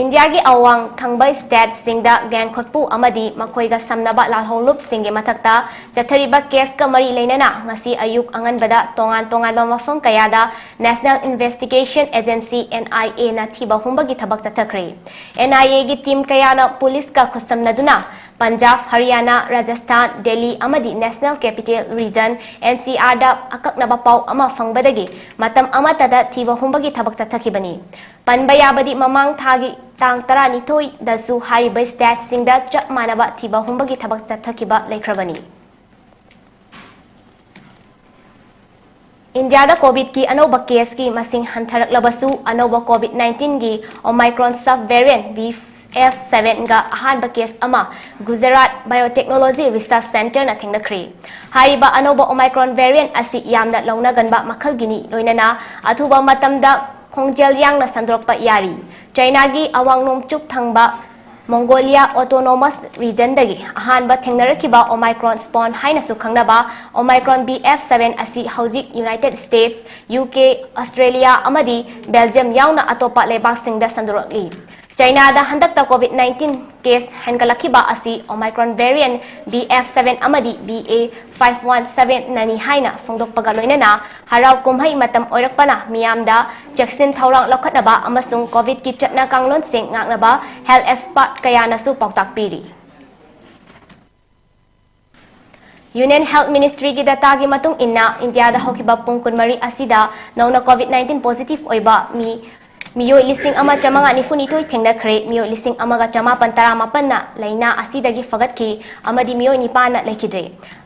ꯏꯟꯗꯤꯌꯥꯒꯤ ꯑꯋꯥꯡ ꯊꯪꯕ ꯁ꯭ꯇꯦꯠꯁꯤꯡꯗ ꯒꯦꯡ ꯈꯨꯠꯄꯨ ꯑꯃꯗꯤ ꯃꯈꯣꯏꯒ ꯁꯝꯅꯕ ꯂꯥꯜꯍꯧꯂꯨꯞꯁꯤꯡꯒꯤ ꯃꯊꯛꯇ ꯆꯠꯊꯔꯤꯕ ꯀꯦꯁꯀ ꯃꯔꯤ ꯂꯩꯅꯅ ꯉꯁꯤ ꯑꯌꯨꯛ ꯑꯉꯟꯕꯗ ꯇꯣꯉꯥꯟ ꯇꯣꯉꯥꯟꯕ ꯃꯐꯝ ꯀꯌꯥꯗ National Investigation Agency, NIA, ꯅ ꯊꯤꯕ ꯍꯨꯝꯕꯒꯤ ꯊꯕꯛ ꯆꯠꯊꯈ꯭ꯔꯦ꯫ NIA ꯒꯤ ꯇꯤꯝ ꯀꯌꯥꯅ ꯄꯨꯂꯤꯁꯀ ꯈꯨꯠꯁꯝꯅꯗꯨꯅ ꯄꯟꯖꯥꯕ, ꯍꯔꯤꯌꯥꯅꯥ, ꯔꯥꯖꯁꯊꯥꯟ, ꯗꯦꯜꯂꯤ ꯑꯃꯗꯤ National Capital Region, NCR ꯗ ꯑꯀꯛꯅꯕ ꯄꯥꯎ ꯑꯃ ꯐꯪꯕꯗꯒꯤ ꯃꯇꯝ ꯑꯃꯠꯇꯗ ꯊꯤꯕ ꯍꯨꯝꯕꯒꯤ ꯊꯕꯛ ꯆꯠꯊꯈꯤꯕꯅꯤ꯫ ꯄꯟꯕ ꯌꯥꯕꯗꯤ ꯃꯃꯥꯡ ꯊꯥꯒꯤ ꯇꯥꯡ ꯇꯔꯥꯅꯤꯊꯣꯏꯗꯁꯨ ꯍꯥꯏꯔꯤꯕ ꯁ꯭ꯇꯦꯠꯁꯤꯡꯗ ꯆꯞ ꯃꯥꯟꯅꯕ ꯊꯤꯕ ꯍꯨꯝꯕꯒꯤ ꯊꯕꯛ ꯆꯠꯊꯈꯤꯕ ꯂꯩꯈ꯭ꯔꯕꯅꯤ꯫ ꯏꯟꯗꯤꯌꯥꯗ ꯀꯣꯚꯤꯗꯀꯤ ꯑꯅꯧꯕ ꯀꯦꯁꯀꯤ ꯃꯁꯤꯡ ꯍꯟꯊꯔꯛꯂꯕꯁꯨ, ꯑꯅꯧꯕ ꯀꯣꯚꯤꯗ ꯅꯥꯏꯟꯇꯤꯟꯒꯤ Omicron sub variant B F seven ꯒ ꯑꯍꯥꯟꯕ ꯀꯦꯁ ꯑꯃ ꯒꯨꯖꯔꯥꯠ Biotechnology Research Centre ꯅ ꯊꯦꯡꯅꯈ꯭ꯔꯦ꯫ ꯍꯥꯏꯔꯤꯕ ꯑꯅꯧꯕ Omicron variant ꯑꯁꯤ ꯌꯥꯝꯅ ꯂꯧꯅꯒꯟꯕ ꯃꯈꯜꯒꯤꯅꯤ, ꯂꯣꯏꯅꯅ ꯑꯊꯨꯕ ꯃꯇꯝꯗ ꯈꯣꯡꯖꯦꯜ ꯌꯥꯡꯅ ꯁꯟꯗꯣꯔꯛꯄ ꯌꯥꯔꯤ꯫ ꯆꯥꯏꯅꯥꯒꯤ ꯑꯋꯥꯡ ꯅꯣꯡꯆꯨꯞ ꯊꯪꯕ Mongolia Autonomous Region ꯗꯒꯤ ꯑꯍꯥꯟꯕ ꯊꯦꯡꯅꯔꯛꯈꯤꯕ Omicron spawn ꯍꯥꯏꯅꯁꯨ ꯈꯪꯅꯕ Omicron B F seven ꯑꯁꯤ ꯍꯧꯖꯤꯛ United States, U K, Australia ꯑꯃꯗꯤ Belgium ꯌꯥꯎꯅ ꯑꯇꯣꯞꯄ ꯂꯩꯕꯥꯛꯁꯤꯡꯗ ꯁꯟꯗꯣꯔꯛꯂꯤ꯫ ꯆꯥꯏꯅꯥꯗ ꯍꯟꯗꯛꯇ ꯀꯣꯚꯤꯗ ꯅꯥꯏꯟꯇꯤꯟ ꯀꯦꯁ ꯍꯦꯟꯒꯠꯂꯛꯈꯤꯕ ꯑꯁꯤ Omicron variant B F seven ꯑꯃꯗꯤ B A five one seven ꯅꯅꯤ ꯍꯥꯏꯅ ꯐꯣꯡꯗꯣꯛꯄꯒ ꯂꯣꯏꯅꯅ ꯍꯔꯥꯎ ꯀꯨꯝꯍꯩ ꯃꯇꯝ ꯑꯣꯏꯔꯛꯄꯅ ꯃꯤꯌꯥꯝꯗ ꯆꯦꯛꯁꯤꯟ ꯊꯧꯔꯥꯡ ꯂꯧꯈꯠꯅꯕ ꯑꯃꯁꯨꯡ ꯀꯣꯚꯤꯗꯀꯤ ꯆꯠꯅ ꯀꯥꯡꯂꯣꯟꯁꯤꯡ ꯉꯥꯛꯅꯕ health expert ꯀꯌꯥꯅꯁꯨ ꯄꯥꯎꯇꯥꯛ ꯄꯤꯔꯤ꯫ Union Health Ministry ꯒꯤ data ꯒꯤ ꯃꯇꯨꯡ ꯏꯟꯅ, ꯏꯟꯗꯤꯌꯥꯗ ꯍꯧꯈꯤꯕ ꯄꯨꯡ ꯀꯨꯟꯃꯔꯤ ꯑꯁꯤꯗ ꯅꯧꯅ ꯀꯣꯚꯤꯗ ꯅꯥꯏꯟꯇꯤꯟ positive ꯑꯣꯏꯕ ꯃꯤ ꯃꯤꯑꯣꯏ ꯂꯤꯁꯤꯡ ꯑꯃ ꯆꯥꯃꯉꯥ ꯅꯤꯐꯨ ꯅꯤꯊꯣꯏ ꯊꯦꯡꯅꯈ꯭ꯔꯦ꯫ ꯃꯤꯑꯣꯏ ꯂꯤꯁꯤꯡ ꯑꯃꯒ ꯆꯥꯃꯥꯄꯟ ꯇꯔꯥꯃꯥꯄꯟꯅ ꯂꯥꯏꯅꯥ ꯑꯁꯤꯗꯒꯤ ꯐꯒꯠꯈꯤ ꯑꯃꯗꯤ ꯃꯤꯑꯣꯏ ꯅꯤꯄꯥꯟꯅ ꯂꯩꯈꯤꯗ꯭ꯔꯦ꯫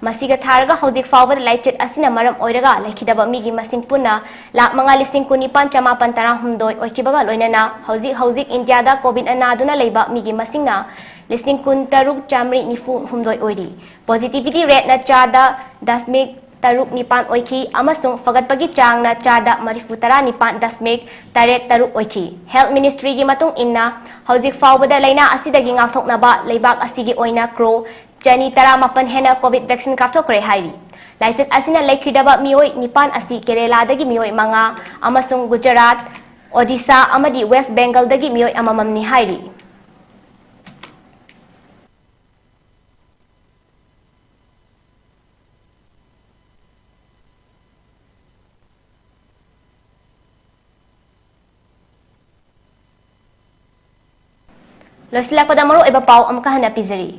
ꯃꯁꯤꯒ ꯊꯥꯔꯒ ꯍꯧꯖꯤꯛ ꯐꯥꯎꯕꯗ ꯂꯥꯏꯆꯠ ꯑꯁꯤꯅ ꯃꯔꯝ ꯑꯣꯏꯔꯒ ꯂꯩꯈꯤꯗꯕ ꯃꯤꯒꯤ ꯃꯁꯤꯡ ꯄꯨꯟꯅ ꯂꯥꯈ ꯃꯉꯥ ꯂꯤꯁꯤꯡ ꯀꯨꯟꯅꯤꯄꯥꯟ ꯆꯥꯃꯥꯄꯟ ꯇꯔꯥꯍꯨꯝꯗꯣꯏ ꯑꯣꯏꯈꯤꯕꯒ ꯂꯣꯏꯅꯅ ꯍꯧꯖꯤꯛ ꯍꯧꯖꯤꯛ ꯏꯟꯗꯤꯌꯥꯗ ꯀꯣꯚꯤꯗꯅ ꯅꯥꯗꯨꯅ ꯂꯩꯕ ꯃꯤꯒꯤ ꯃꯁꯤꯡꯅ ꯂꯤꯁꯤꯡ ꯀꯨꯟ ꯇꯔꯨꯛ ꯆꯥꯃꯔꯤ ꯅꯤꯐꯨ ꯍꯨꯝꯗꯣꯏ ꯑꯣꯏꯔꯤ꯫ Positivity rateꯅ ꯆꯥꯗ ꯗꯁꯃꯤꯛ ꯇꯔꯨꯛ ꯅꯤꯄꯥꯟ ꯑꯣꯏꯈꯤ ꯑꯃꯁꯨꯡ ꯐꯒꯠꯄꯒꯤ ꯆꯥꯡꯅ ꯆꯥꯗ ꯃꯔꯤꯐꯨ ꯇꯔꯥ ꯅꯤꯄꯥꯟ ꯗꯁꯃꯤꯛ ꯇꯔꯦꯠ ꯇꯔꯨꯛ ꯑꯣꯏꯈꯤ꯫ Health Ministryꯒꯤ ꯃꯇꯨꯡ ꯏꯟꯅ, ꯍꯧꯖꯤꯛ ꯐꯥꯎꯕꯗ ꯂꯥꯏꯅꯥ ꯑꯁꯤꯗꯒꯤ ꯉꯥꯛꯊꯣꯛꯅꯕ ꯂꯩꯕꯥꯛ ꯑꯁꯤꯒꯤ ꯑꯣꯏꯅ ꯀ꯭ꯔꯣ ꯆꯅꯤ ꯇꯔꯥꯃꯥꯄꯟ ꯍꯦꯟꯅ ꯀꯣꯚꯤꯗ ꯚꯦꯛꯁꯤꯟ ꯀꯥꯞꯊꯣꯛꯈ꯭ꯔꯦ ꯍꯥꯏꯔꯤ꯫ ꯂꯥꯏꯆꯠ ꯑꯁꯤꯅ ꯂꯩꯈꯤꯗꯕ ꯃꯤꯑꯣꯏ ꯅꯤꯄꯥꯟ ꯑꯁꯤ ꯀꯦꯔꯦꯂꯥꯗꯒꯤ ꯃꯤꯑꯣꯏ ꯃꯉꯥ ꯑꯃꯁꯨꯡ ꯒꯨꯖꯔꯥꯠ, ꯑꯣꯗꯤꯁꯥ ꯑꯃꯗꯤ ꯋꯦꯁ ꯕꯦꯡꯒꯜꯗꯒꯤ ꯃꯤꯑꯣꯏ ꯑꯃꯃꯝꯅꯤ ꯍꯥꯏꯔꯤ꯫ ꯂꯣꯏꯁꯤꯜꯂꯛꯄꯗ ꯃꯔꯨꯑꯣꯏꯕ ꯄꯥꯎ ꯑꯃꯨꯛꯀ ꯍꯟꯅ ꯄꯤꯖꯔꯤ꯫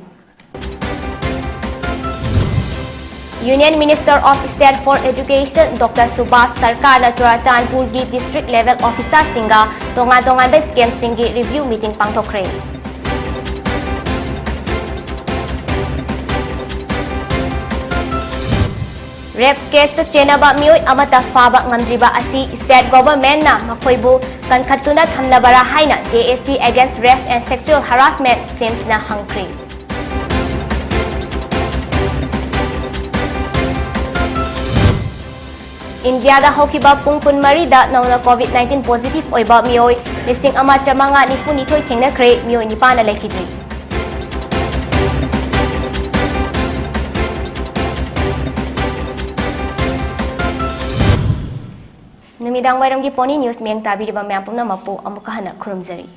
Union Minister of State for Education Doctor Subhas ꯁꯔꯀꯥꯔꯅ ꯆꯨꯔꯥꯆꯥꯟꯄꯨꯔꯒꯤ district level officerꯁꯤꯡꯒ ꯇꯣꯉꯥꯟ ꯇꯣꯉꯥꯟꯕ schemeꯁꯤꯡꯒꯤ review meeting ꯄꯥꯡꯊꯣꯛꯈ꯭ꯔꯦ꯫ Rape caseꯇ ꯆꯦꯟꯅꯕ ꯃꯤꯑꯣꯏ ꯑꯃꯠꯇ ꯐꯥꯕ ꯉꯝꯗ꯭ꯔꯤꯕ ꯑꯁꯤ state governmentꯅ ꯃꯈꯣꯏꯕꯨ ꯀꯟꯈꯠꯇꯨꯅ ꯊꯝꯂꯕꯔꯥ ꯍꯥꯏꯅ J A C Against Rape and Sexual Harassment, SAMESꯅ ꯍꯪꯈ꯭ꯔꯦ꯫ ꯏꯟꯗꯤꯌꯥꯗ ꯍꯧꯈꯤꯕ ꯄꯨꯡ ꯀꯨꯟꯃꯔꯤꯗ ꯅꯧꯅ ꯀꯣꯚꯤꯗ ꯅꯥꯏꯟꯇꯤꯟ positive ꯑꯣꯏꯕ ꯃꯤꯑꯣꯏ ꯂꯤꯁꯤꯡ ꯑꯃ ꯆꯥꯃꯉꯥ ꯅꯤꯐꯨ ꯅꯤꯊꯣꯏ ꯊꯦꯡꯅꯈ꯭ꯔꯦ, ꯃꯤꯑꯣꯏ ꯅꯤꯄꯥꯟꯅ ꯂꯩꯈꯤꯗ꯭ꯔꯤ꯫ ꯅꯨꯃꯤꯗꯥꯡ ꯋꯥꯏꯔꯝꯒꯤ ꯄꯣꯅꯤ news ꯃꯤꯠꯌꯦꯡ ꯇꯥꯕꯤꯔꯤꯕ ꯃꯌꯥꯝ ꯄꯨꯝꯅꯃꯛꯄꯨ ꯑꯃꯨꯛꯀ ꯍꯟꯅ ꯈꯨꯔꯨꯝꯖꯔꯤ꯫